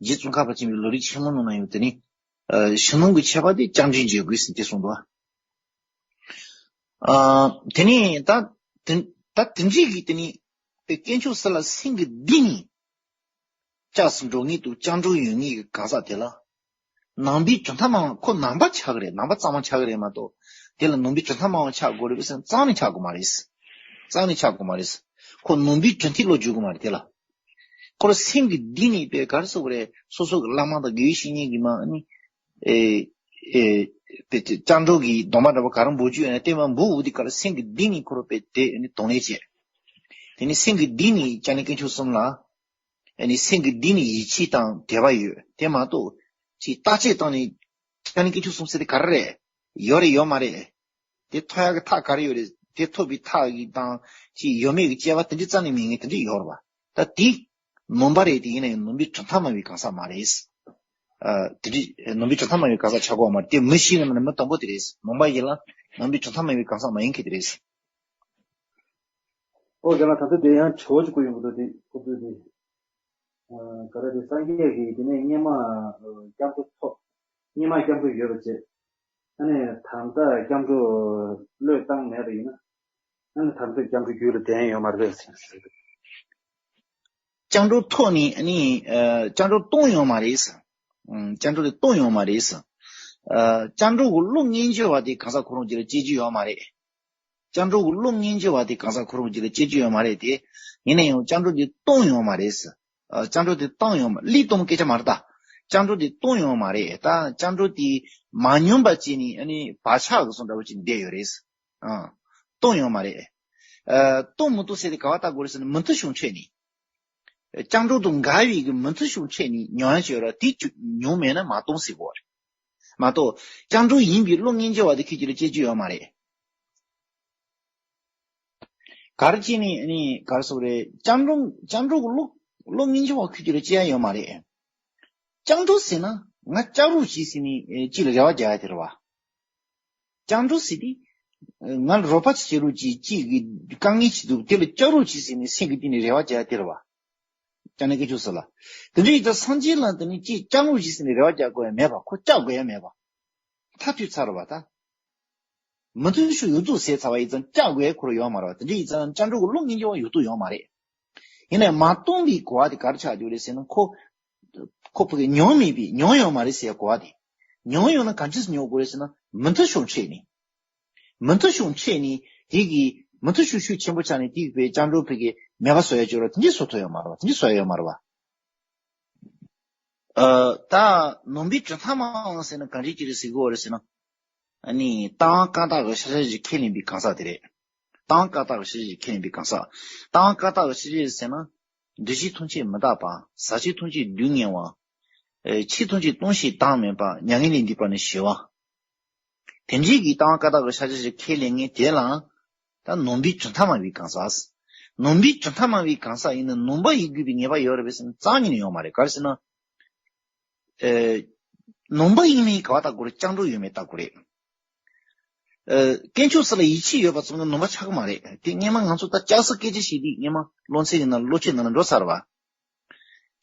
རྗེ་ཙོང་ཁ་པ་ཆེན་པོས་ལམ་རིམ་ཆེན་མོ་ནང་ན་ཡང་དེ་ནི་ཨ་ཕྱི་ནང་གི་ཁྱད་པར་དེ་སྐྱབས་འཇུག་འབྱེད་དགོས་ཟེར་དེ་གསུངས་འདུག། ཨ། དེ་ནས་ད་དེ་ད་དེ་འདྲའི་གི་དེ་ནི་དཀོན་མཆོག་གསུམ་ལ་སེམས་ཀྱིས་གཏད་ནས་སྐྱབས་སུ་འགྲོ་མཁན་དང་སྐྱབས་འགྲོ་ཡོད་མཁན་གྱི་གང་ཟག་དེ་ལ་ནང་པའི་གྲུབ་མཐའ་མང་བ། ཁོ་ནང་པ་ཆགས་ཀྱི་རེད། ནང་པ་གཙང་མ་ཆགས་ཀྱི་རེད་མ་གཏོགས། དེ་ལ་ནོར་བུའི་གྲུབ་མཐའ་སྨྲ་བ་ཆགས་དགོས་རེད་པས་ཟེར་ན་རྩ་ནས་ཆགས་དགོས་མ་རེད། རྩ་ནས་ཆགས་དགོས་མ་རེད། ཁོ་ནོར་བུའི་གྲུབ་མཐའི་བློ་འཇུག་དགོས་མ་རེད་དེ་ལ། ཁོ་རང་སེམས་ཀྱི་གཏིང་ནས་པའི་ག་རེ་ཟེར་དགོས་རེད། སོ་སོ་གི་བླ་མ་དང་དགེ་བའི་བཤེས་གཉེན་གྱིས་མ་ནི། ཨེ། ཨེ། པའི་སྐྱབས་འགྲོ་གི་སྡོམ་པ་འདྲ་པོ་ག་རེ་འབུལ་རྒྱུ་ཡོད་ན་དེ་མ་འབུལ་འོ་དེ་ག་རེ་སེམས་ཀྱི་གཏིང་ནས་ཁོ་རང་པའི་དེ་ནི་གདོང་ལེན་བྱས། དེ་ནི་སེམས་ཀྱི་གཏིང་ནས་བྱས་ནས་དཀོན་མཆོག་གསུམ་ལ། ཨ་ནི་སེམས་ཀྱི་གཏིང་ནས་ཡིད་ཆེས་དང་དད་པ་ཡོད་དེ་མ་གཏོགས། ཅིག་བརྟག་དཔྱད་བཏང་ནས་བྱས་ནས་དཀོན་མཆོག་གསུམ་ཟེར་དེ་ག་རེ་རེད། ཡོད་རེད་ཡོད་མ་རེད། དེ་ཐོབ་ཡག་གི་ཐབས་ག་རེ་ཡོད་རེད། དེ་ཐོབ་པའི་ཐབས་ཀྱི་དང་ཅིག་ཡོད་མེད་ཀྱི་དཔྱད་པ་དེ་འདྲ་རྩ་ནས་མེད་མཁན་དེ་འདྲ་ཡོད་རེད་བ། ད་དེ་ནོར་བུ་རེད། དེ་ཡིན་ན་ཡང་ནོར་བུའི་གྲུབ་མཐའ་སྨྲ་བའི་གང་ཟག་མ་རེད། ཨ། དེ་འདྲ་ནོར་བུའི་གྲུབ་མཐའ་སྨྲ་བའི་གང་ཟག་ཆགས་དགོས་མ་རེད། དེ་མི་བཞི་ནང་ནས་མི་དང་པོ་དེ་རེད། ནོར་བུ་ཡིན་ལ་ནོར་བུའི་གྲུབ་མཐའ་སྨྲ་བའི་གང་ཟག་མ་ཡིན་མཁན་དེ་རེད། ཨོ་རྒན་ལགས། ད་ལྟ་དེ་ཡང་དྲི་བ་ཅིག་བཀོད་ཡོང་གི་འདུག་དེ་ཁོ་ཚོས་དེ། ཨ། ག་རེ་དེ་སངས་རྒྱས་ཀྱིས་དེ་ནས་སྔོན་མ་སྐྱབས་འགྲོ་ཐོབ། སྔོན་མ་སྐྱབས་འགྲོ་ཡོད་པ་བྱས། ཨ་ནི་ད་ལྟ་སྐྱབས་འགྲོ་བློས་བཏང་མེད་པ་ཡིན་ན། ཨ་ནི་ད་ལྟ་སྐྱབས་འགྲོ་རྒྱུད་ལ་ལྡན་ཡོད་མ་རེད་ཟེར། སྐྱབས་འགྲོ་ཐོབ་ནས་ཨ་ནི། ཨ། སྐྱབས་འགྲོ་བཏང་ཡོད་མ་རེད། ཨ། སྐྱབས་འགྲོ་དེ་བཏང་ཡོད་མ་རེད། ཨ། སྐྱབས་འགྲོ་གི་བློ་ངན་འཇུ་བ་དེ་གང་ཟག་ཁོ་རང་རྒྱུད་ལ་སྐྱེ་རྒྱུ་ཡོད་མ་རེད། སྐྱབས་འགྲོ་གི་བློ་ངན་འཇུ་བ་དེ་གང་ཟག་ཁོ་རང་རྒྱུད་ལ་སྐྱེ་རྒྱུ་ཡོད་མ་རེད་དེ། ཡིན་ན་ཡང་སྐྱབས་འགྲོ་དེ་བཏང་ཡོད་མ་རེད། ཨ། སྐྱབས་འགྲོ་དེ་བཏང་ཡོད་མ། བློས་གཏོང་སྐད་ཆ་མ་རེད་ད། སྐྱབས་འགྲོ་དེ་བཏང་ཡོད་མ་རེད་ད། སྐྱབས་འགྲོ་དེ་མ་སྙོམས་པ་བྱས་ནས་ཨ་ནི་བག་ཆགས་ཀྱི་བཟོ་འདྲ་བོ་ཅིག་བསྡད་ཡོད་རེད། ཨ། བཏང་ཡོད་མ་རེད། ཨ། བཏང་མི་ཐུབ་ཟེར་དེ་ག་བ་ལྟ་དགོས་རེད་ཟེར་ན་མི་མཐུན་ཕྱོགས་འཕྲད་ནས། སྐྱབས་འགྲོ་དང་འགལ་བའི་གི་མི་མཐུན་ཕྱོགས་འཕྲད་ནས་མྱོང་ཡ་ཅིག་ཡོད་ར་དེ་མྱོང་མེད་ན་མ་གཏོང་ཟེར་དགོས་རེད། མ་གཏོགས་སྐྱབས་འགྲོ་ཡིན་པའི་བློ་ངན་འཇུ་བ་དེ་ཁྱོད་ཀྱི་ལ་སྐྱེ་རྒྱུ་ཡོད་མ་རེད། ག་རེ་བྱས་ནས་ནི་ག་རེ་ཟེར་དགོས་རེད། སྐྱབས་འགྲོ་སྐྱབས་འགྲོ་གི་བློ་བློ་ངན་འཇུ་བ་ཁྱོད་ཀྱི་ལ་སྐྱེ་ཡ་ཡོད་མ་རེད། སྐྱབས་འགྲོ་ཟེར་ན་ང་སྐྱབས་རོགས་བྱེད་ཟེར་ནས་ཅིག་ལ་རེ་བ་རྒྱག་ཡ་དེ་རེད་བ། སྐྱབས་འགྲོ་ཟེར་དུས། ང་ལ་རོགས་པ་ཅིག་བྱེད་རོགས་གྱིས། ཅིག་གི་དཀའ་ངལ་ཅིག་འདུག་དེ་ལ་སྐྱབས་རོགས་གྱིས་ཟེར་ནས་སེམས་ཀྱི་གཏིང་ནས་རེ་བ་རྒྱག་དེ་རེད་བ། ཅག་ནི་སྐད་ཆོག་ཟེར་ལ། དེ་འདྲ་ཡིན་ཙང་སངས་རྒྱས་ལ་དེ་ནི་ཅིག་སྐྱབས་རོགས་གྱིས་ཟེར་ནས་རེ་བ་རྒྱག་དགོས་ཡ་མེད་པ། ཁོ་སྐྱབས་དགོས་ཡ་མེད་པ། མཐར་ཐུག་ཚར་བ་ད། མི་མཐུན་ཕྱོགས་ཡོད་དུ་ཟེར་ཚར་བ་ཡིན་ཙང་སྐྱབས་དགོས་ཡ་ཁོ་རང་ཡོད་མ་རེད་བ། དེ་འདྲ་ཡིན་ཙང་སྐྱབས་འགྲོ་གི་བློ་ངན་འཇུ་བ་ཡོད་དུ་ཡོད་མ་རེད། ཡིན་ནའི་མ་གཏོང་བའི་གོ་བ་དེ་ག་རེ་ཆགས་འདུག་རེད་ཟེར་ན་ཁོ། ཁོ་ཕ་གི་མྱོང་མེད་པའི་མྱོང་ཡོད་མ་རེད་ཟེར་གོ་བ་དེ། མྱོང་ཡོད་ན་ག་འདྲས་མྱོང་དགོས་རེད་ཟེར་ན་མི་མཐུན་ཕྱོགས་འཕྲད་ནས། མི་མཐུན་ཕྱོགས་འཕྲད་ནས་དེ་གི་མི་མཐུན་ཕྱོགས་ཤུགས་ཆེན་པོ་ཆགས་ནས་དེ་གི་བའི་སྐྱབས་འགྲོ་ཕ་གི་མེད་པ་བཟོ་ཡ་ཅིག་ཡོད་རེད་བ། དེ་འདྲས་བཟོ་ཐུབ་ཡོད་མ་རེད་བ། དེ་འདྲས་བཟོ་ཡ་ཡོད་མ་རེད་བ། ཨ། ད་ནོར་བུའི་གྲུབ་མཐའ་སྨྲ་བ་ཟེར་ན་ག་འདྲས་ཅིག་རེད་ཟེར་གོ་རེད་ཟེར་ན། ཨ་ནི་རྟ་དབང་བཀའ་རྟགས་ཀྱི་ཤཱཀྱ་ཞིག་ཁས་ལེན་པའི་གང་ཟག་དེ་རེད། རྟ་དབང་བཀའ་རྟགས་ཀྱི་ཤཱཀྱ་ཞིག་ཁས་ལེན་པའི་གང་ཟག་རྟ་དབང་བཀའ་རྟགས་ཀྱི་ཤཱཀྱ་ཞིག་ཟེར་ན། འདུ་བྱེད་ཐམས་ཅད་མི་རྟག་པ། ཟག་བཅས་ཐམས་ཅད་སྡུག་བསྔལ་བ། ཨེ། ཆོས་ཐམས་ཅད་སྟོང་ཞིང་བདག་མེད་པ། མྱ་ངན་ལས་འདས་པ་ནི་ཞི་བ། དེ་འདྲའི་གི་རྟ་དབང་བཀའ་རྟགས་ཀྱི་ཤཱཀྱ་ཞིག་ཁས་ལེན་མཁན་དེ་ལའང་། ད་ནོར་བུའི་གྲུབ་མཐའ་སྨྲ་བའི་གང་ཟག་ནོར་བུའི་གྲུབ་མཐའ་སྨྲ་བའི་གང་ཟག་ཡིན་ན་ནོར་བུ་ཡིན་དགོས་པའི་ངེས་པ་ཡོད་རེད་པས་ཟེར་ན་རྩ་ཉིད་ནས་ཡོད་མ་རེད། ག་རེ་ཟེར་ན། ཨེ། ནོར་བུ་ཡིན་མིན་ག་བ་ལྟ་དགོས་རེད། སྐྱབས་འགྲོ་ཡོད་མེད་ལྟ་དགོས་རེད། ཨེ། དཀོན་མཆོག་གསུམ་ལ་ཡིད་ཆེས་ཡོད་པ་ཙམ་གྱིས་ནོར་བུ་ཆགས་ཀྱི་མ་རེད། དེ་སྔོན་མ་ང་ཚོ་ད་སྐྱབས་སུ་སྐད་ཆ་བཤད་དུས་སྔོན་མ་བློ་ཚིག་གི་ནང་བློ་ཆོས་ནང་ལ་འགྲོ་ཚར་བ།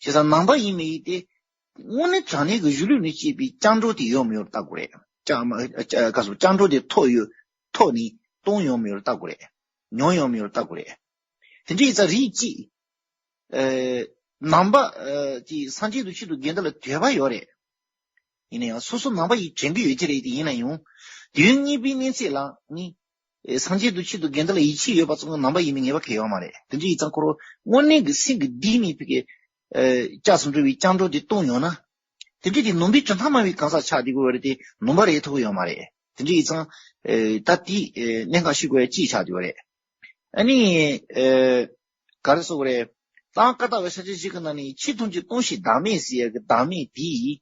བྱས་ཙང་ནོར་བུ་ཡིན་མིན་ཡིན་ཏེ། དངོས་གནས་དྲང་གནས་ཀྱི་གཞུང་ལུགས་ནས་བཤད་པའི་སྐྱབས་འགྲོ་དེ་ཡོད་མེད་ལྟ་དགོས་རེད། སྐྱབས་མ་སྐྱབས་སྐྱབས་འགྲོ་དེ་ཐོབ་ཡོད་ཐོབ་ནས་གཏོང་ཡོད་མེད་ལྟ་དགོས་རེད། མྱོང་ཡོད་མེད་ལྟ་དགོས་རེད། དེ་འདྲ་ཡིན་ཙང་རིགས་གཅིག་ཨེ། ནོར་བུ་ཨེ། ཅིག་སངས་རྒྱས་དང་ཆོས་དང་དགེ་འདུན་ལ་དད་པ་ཡོད་རེད། ཡིན་ན་ཡང་སོ་སོ་ནོར་བུ་ཡིན་དྲན་གྱི་ཡོད་ཀྱི་རེད་དེ། ཡིན་ན་ཡང་དུས་ཡུན་གཉིས་པའི་གནས་ཚད་ལ་ནི། ཨེ། སངས་རྒྱས་དང་ཆོས་དང་དགེ་འདུན་ལ་ཡིད་ཆེས་ཡོད་པ་ཙམ་གྱིས་ནོར་བུ་ཡིན་མིན་ངེས་པ་གང་ཡང་ཡོད་མ་རེད། དེ་འདྲ་ཡིན་ཙང་ཁོ་རང་དངོས་གནས་ཀྱི་སེམས་ཀྱི་གཏིང་ནས་ཕ་གི། ཨེ། སྐྱབས་སུ་འགྲོ་བའི་སྐྱབས་འགྲོ་དེ་གཏོང་ཡོང་ན། དེ་འདྲ་དེ་ནོར་བུའི་གྲུབ་མཐའ་སྨྲ་བའི་གང་ཟག་ཆགས་བསྡད་ཀྱི་ཡོད་རེད་དེ། ནོར་བུ་རེད་ཐུབ་ཀྱི་ཡོད་མ་རེད། དེ་འདྲ་ཡིན་ཙང་། ཨེ། ད་དེ་ཨེ། གནད་འགག་ཤེས་དགོས་ཡ་གཅིག་ཆགས་བསྡད་ཡོད་རེད། ཨ་ནི། ཨེ། ག་རེ་ཟེར་དགོས་རེད། རྟ་དབང་བཀའ་རྟགས་པའི་ཤཱཀྱ་ཞིག་གི་ནང་ནས་ཆོས་ཐམས་ཅད་སྟོང་ཞིང་བདག་མེད་ཟེར་ཡ་གི་བདག་མེད་དེ།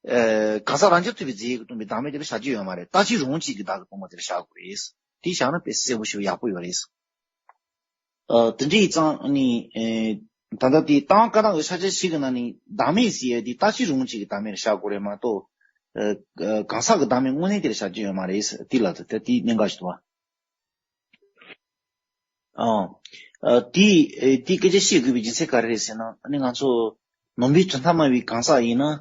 ཨེ། གང་ཟག་རང་རྐྱ་ཐུབ་པའི་རྫས་ཀྱིས་སྟོང་པའི་བདག་མེད་དེ་ལ་བཞག་རྒྱུ་ཡོད་མ་རེད། རྟག་གཅིག་རང་གཅིག་གི་བདག་གི་སྟོང་པ་དེ་ལ་བཞག་དགོས་རེད། དེ་བཞག་ན་དཔེ་གསལ་པོ་ཞིག་ཡག་པོ་ཡོད་རེད། ཨ། དེ་འདྲ་ཡིན་ཙང་ཨ་ནི། ཨེ། ད་ལྟ་དེ་རྟ་དབང་བཀའ་རྟགས་པའི་ཤཱཀྱ་ཞིག་གི་ནང་ནས་བདག་མེད་ཟེར་ཡ་དེ་རྟག་གཅིག་རང་གཅིག་གི་བདག་མེད་ལ་བཞག་དགོས་རེད་མ་གཏོགས། ཨེ། གང་ཟག་གི་བདག་མེད་དངོས་གནས་དེ་ལ་བཞག་རྒྱུ་ཡོད་མ་རེད། དེ་ལ་ད་དེ་གནད་འགག་ཞིག་འདུག་བ། ཨ། ཨ། དེ། ཨེ། དེ་སྐད་ཆ་བཤད་དགོས་པའི་རྒྱུ་མཚན་ག་རེ་རེད་ཟེར་ན། ཨ་ནི་ང་ཚོ་ནོར་བུའི་གྲུབ་མཐའ་སྨྲ་བའི་གང་ཟག་ཡིན་ན།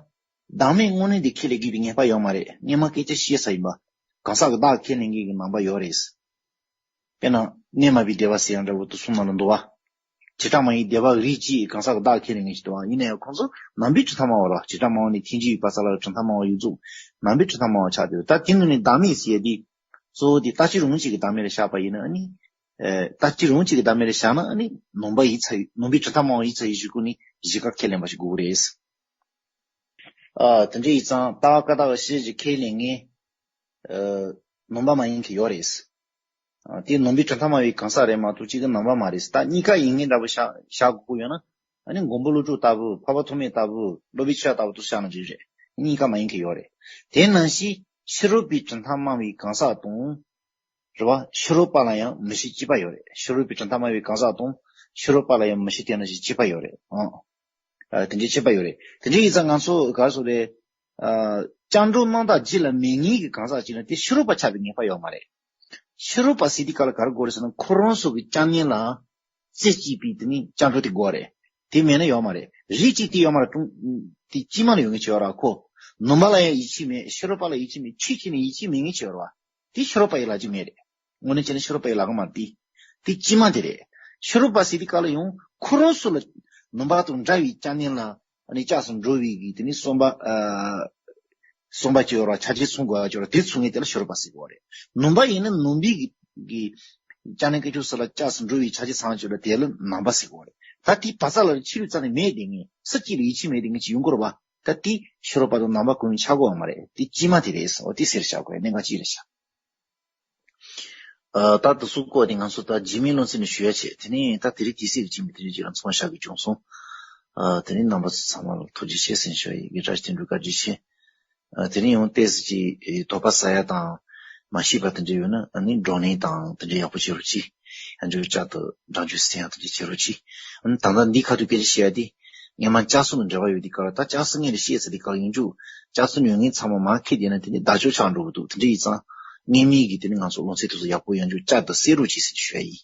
བདག་མེད་དངོས་གནས་དེ་ཁས་ལེན་དགོས་པའི་ངེས་པ་ཡོད་མ་རེད། སྔོན་མ་སྐད་ཆ་བཤད་ཚར་ཡིན་པ། གང་ཟག་གི་བདག་ཁས་ལེན་མཁན་གྱི་ནང་པ་ཡོད་རེད། དཔེར་ན། གནས་མ་པའི་སྡེ་པ་ཟེར་ཡ་འདྲ་བོ་དེ་གསུང་ནང་ལ་འདུག་བ། བྱེ་བྲག་སྨྲ་བའི་སྡེ་པ་རིགས་གཅིག་གང་ཟག་གི་བདག་ཁས་ལེན་མཁན་ཞིག་འདུག་བ། ཡིན་ན་ཡང་ཁོང་ཚོ་ནང་པའི་གྲུབ་མཐའ་སྨྲ་བ་རེད་བ། བྱེ་བྲག་སྨྲ་བ་ནི་ཐལ་འགྱུར་ཡོད་པ་ས་ལ་གྲུབ་མཐའ་སྨྲ་བ་ཡོད་ཚུལ་ནང་པའི་གྲུབ་མཐའ་སྨྲ་བ་ཆགས་བསྡད་ཡོད། ད་དེ་ནང་ནས་བདག་མེད་ཟེར་ཡ་དེ། གཙོ་བོ་དེ་ལྟ་ཅི་རུང་གཅིག་གི་བདག་མེད་ལ་བཞག་པ་ཡིན་ན་ཨ་ནི། ཨེ། ལྟ་ཅི་རུང་གཅིག་གི་བདག་མེད་ལ་བཞག་ན་ཨ་ནི་ནོན་པ་ཡིད་ཚིམ་ནོན་པའི་གྲུབ་མཐའ་སྨྲ་བ་ཡིད་ཚིམ་པའི་གཞི་ཀུན་ནི་གཞི་ཀ་ཁས་ལེན་པ་ཞིག་དགོས་ཀྱི་རེད། ཨ། དེ་འདྲ་ཡིན་ཙང་ལྟ་བ་བཀའ་རྟགས་ཀྱི་ཤེས་བྱེད་ཁས་ལེན་མཁན། ཨ། ནོན་པ་མ་ཡིན་མཁན་ཡོད་རེད། ཨ། དེ་ནོན་པའི་གྲུབ་མཐའ་སྨྲ་བའི་གང་ཟག་རེད་མ་གཏོགས་གཅིག་གི་ནོན་པ་མ་རེད། ད་གཉིས་ཀ་ཡིན་མཁན་འདྲ་པོ་བཞག་བཞག་དགོས་ཀྱི་ཡོད་ན། ཨ་ནི་མགོན་པོ་ཀླུ་སྒྲུབ་ལྟ་བུ། འཕགས་པ་ཐོགས་མེད་ལྟ་བུ། སློབ་དཔོན་ཆོས་དབྱིངས་ལྟ་བུ་དེ་བཞག་ན་འགྲིག་རེད། གཉིས་ཀ་མ་ཡིན་མཁན་ཡོད་རེད། དེ་ནང་བཞིན་ཕྱི་རོལ་པའི་གྲུབ་མཐའ་སྨྲ་བའི་གང་ཟག་དང་། རེད་བ། ཕྱི་རོལ་པ་ལ་ཡང་མི་གཤིས་གཅིག་པ་ཡོད་རེད། ཕྱི་རོལ་པའི་གྲུབ་མཐའ་སྨྲ་བའི་གང་ཟག་དང་ཕྱི་རོལ་པ་ལ་ཡང་མི་གཤིས་དེ་ནང་བཞིན་གཅིག་པ་ཡོད་རེད། ཨང་། ཨ། དེ་འདྲའི་གཅིག་པ་ཡོད་རེད། དེ་འདྲའི་ཡིན་ཙང་ང་ཚོ་ག་རེ་ཟེར་རེད། ཨ། སྐྱབས་འགྲོ་རྣམ་དག་རྗེས་ལ་མེད་ངེས་ཀྱི་གང་ཟག་ཅིག་ལ་དེ་ཕྱི་རོལ་པ་ཆགས་པའི་ངེས་པ་ཡོད་མ་རེད། ཕྱི་རོལ་པ་ཟེར་དུས་སྐབས་ལ་ག་རེ་དགོས་རེད་ཟེར་ན། ཁོ་རང་ཚོ་གི་བྱམས་སྙིང་ལ་རྩེ་གཅིག་པའི་དེ་ནི་སྐྱབས་འགྲོ་དེ་དགོས་རེད། དེ་མེད་ན་ཡོད་མ་རེད། རིགས་གཅིག་དེ་ཡོད་མ་རེད། ཀྲུང་། དེ་དཀྱིལ་མ་ལ་ཡོད་མཁན་ཅིག་ཡོད་རེད། ཁོ་ནོན་པ་ལ་ཡང་ཡིད་ཆེས་མེད། ཕྱི་རོལ་པ་ལ་ཡིད་ཆེས་མེད། ཆོས་ཀྱི་ནི་ཡིད་ཆེས་མེད་མཁན་ཅིག་ཡོད་རེད་བ། དེ་ཕྱི་རོལ་པ་ཡི་ལབ་རྒྱུ་མེད་རེད། དངོས་གནས་བྱས་ན་ཕྱི་རོལ་པ་ཡི་ལབ་གི་མ་རེད། དེ་དེ་དཀྱིལ་མ་དེ་རེད། ཕྱི་རོལ་པ་ཟེར་དུས་སྐབས་ལ་ཡང་ཁོ་རང་ཚོ་ལ་ནོན་པ་དང་འདྲ་བའི་བྱམས་སྙིང་ལ་ཨ་ནི་སྐྱབས་སུ་འགྲོ་བའི་གི་དེ་ནི་བསམ་པ། ཨ། བསམ་པ་ཅིག་ཡོད་རེད་བ། ཆ་རྐྱེན་ཚང་དགོས་པ་ཅིག་ཡོད་རེད་བ། དེ་ཚང་མཁན་དེ་ལ་ཕྱི་རོལ་པ་ཟེར་གི་ཡོད་རེད། ནོན་པ་ཡིན་ན་ནོན་པའི་གི་གི་བྱམས་སྙིང་དཀོན་མཆོག་གསུམ་ལ་སྐྱབས་སུ་འགྲོ་བའི་ཆ་རྐྱེན་ཚང་ཅིག་ཡོད་རེད། དེ་ལ་ནོན་པ་ཟེར་གི་ཡོད་རེད། ད་དེ་བ་ས་ལ་ཕྱི་རོལ་རྩ་ནས་མེད་དེ་ངས་སུ་གཅིག་ལ་ཡིད་ཆེས་མེད་དེ་ངས་ཅིག་ཡོང་གི་རེད་བ། ད་དེ་ཕྱི་རོལ་པ་དང་ནོན་པ་གང་ཡང་ཆགས་དགོས་པ་མ་རེད། དེ་དཀྱིལ་མ་དེ་རེད་ཟེར། འོ་དེ་ཟེར་བཞག་དགོས། གནད་འགག་གཅིག་རེད་བཞག་ཨ། ད་དེ་ཚོའི་སྐོར་དེ་ང་ཚོ་ད་རྗེས་མའི་ལེ་ཚན་ནས་ཞུ་ཡ་བྱས། དེ་ནས་ད་དེ་རིང་དུས་ཚོད་ཀྱི་རྐྱེན་པས་དེ་རིང་ཅིག་ལ་མཚམས་བཞག་དགོས་བྱུང་སོང་། ཨ། དེ་ནས་རྣམ་པ་ཚོ་ཚང་མ་ལ་ཐུགས་རྗེ་ཆེ་ཟེར་ཞུ་ཡ་ཡིན། དགེ་བཀྲ་ཤིས་དོན་གྲུབ་བཀའ་དྲིན་ཆེ། ཨ། དེ་རིང་ཡང་ཏོག་ཙམ་ཅིག་དོགས་པ་ཟ་ཡ་དང་མ་ཤེས་པ་དེ་འདྲ་ཡོད་ན་ཨ་ནི་བགྲོ་གླེང་དང་དེ་འདྲ་ཡག་པོ་བྱེད་རོགས་གྱིས། ཡང་འཇུག་བསྐྱར་དུ་འདྲ་འཇུག་སེང་ཡང་དེ་འདྲ་བྱེད་རོགས་གྱིས། ཨ་ནི་ད་ལྟ་འདི་ཁ་ཐུག་སྐད་ཆ་བཤད་ཡ་དེ། སྔན་མ་ལྕགས་ཟམ་དང་འབྲེལ་བ་ཡོད་དུས་སྐབས་ལ། ད་ལྕགས་ཟམ་སྔོན་ལ་བཤད་ཚར་དུས་སྐབས་ལ་ཡང་འཇུག་ལྕགས་ཟམ་ཡོད་མཁན་ཚང་མ་མར་ཁྱེར་བསྡད་ན་དེ་ནི་བརྡ་ཆོ་ཆགས་འགྲོ་གི་འདུག་དེ་འདྲ་ཡིན་ཙང་སྔན་མའི་གི་དེ་ནི་ང་ཚོ་ལེ་ཚན་དེ་ཚོ་ཡག་པོ་ཡང་འཇུག་བསྐྱར་དུ་གསན་རོགས་གྱིས་ཟེར་ཞུ་ཡ་ཡིན།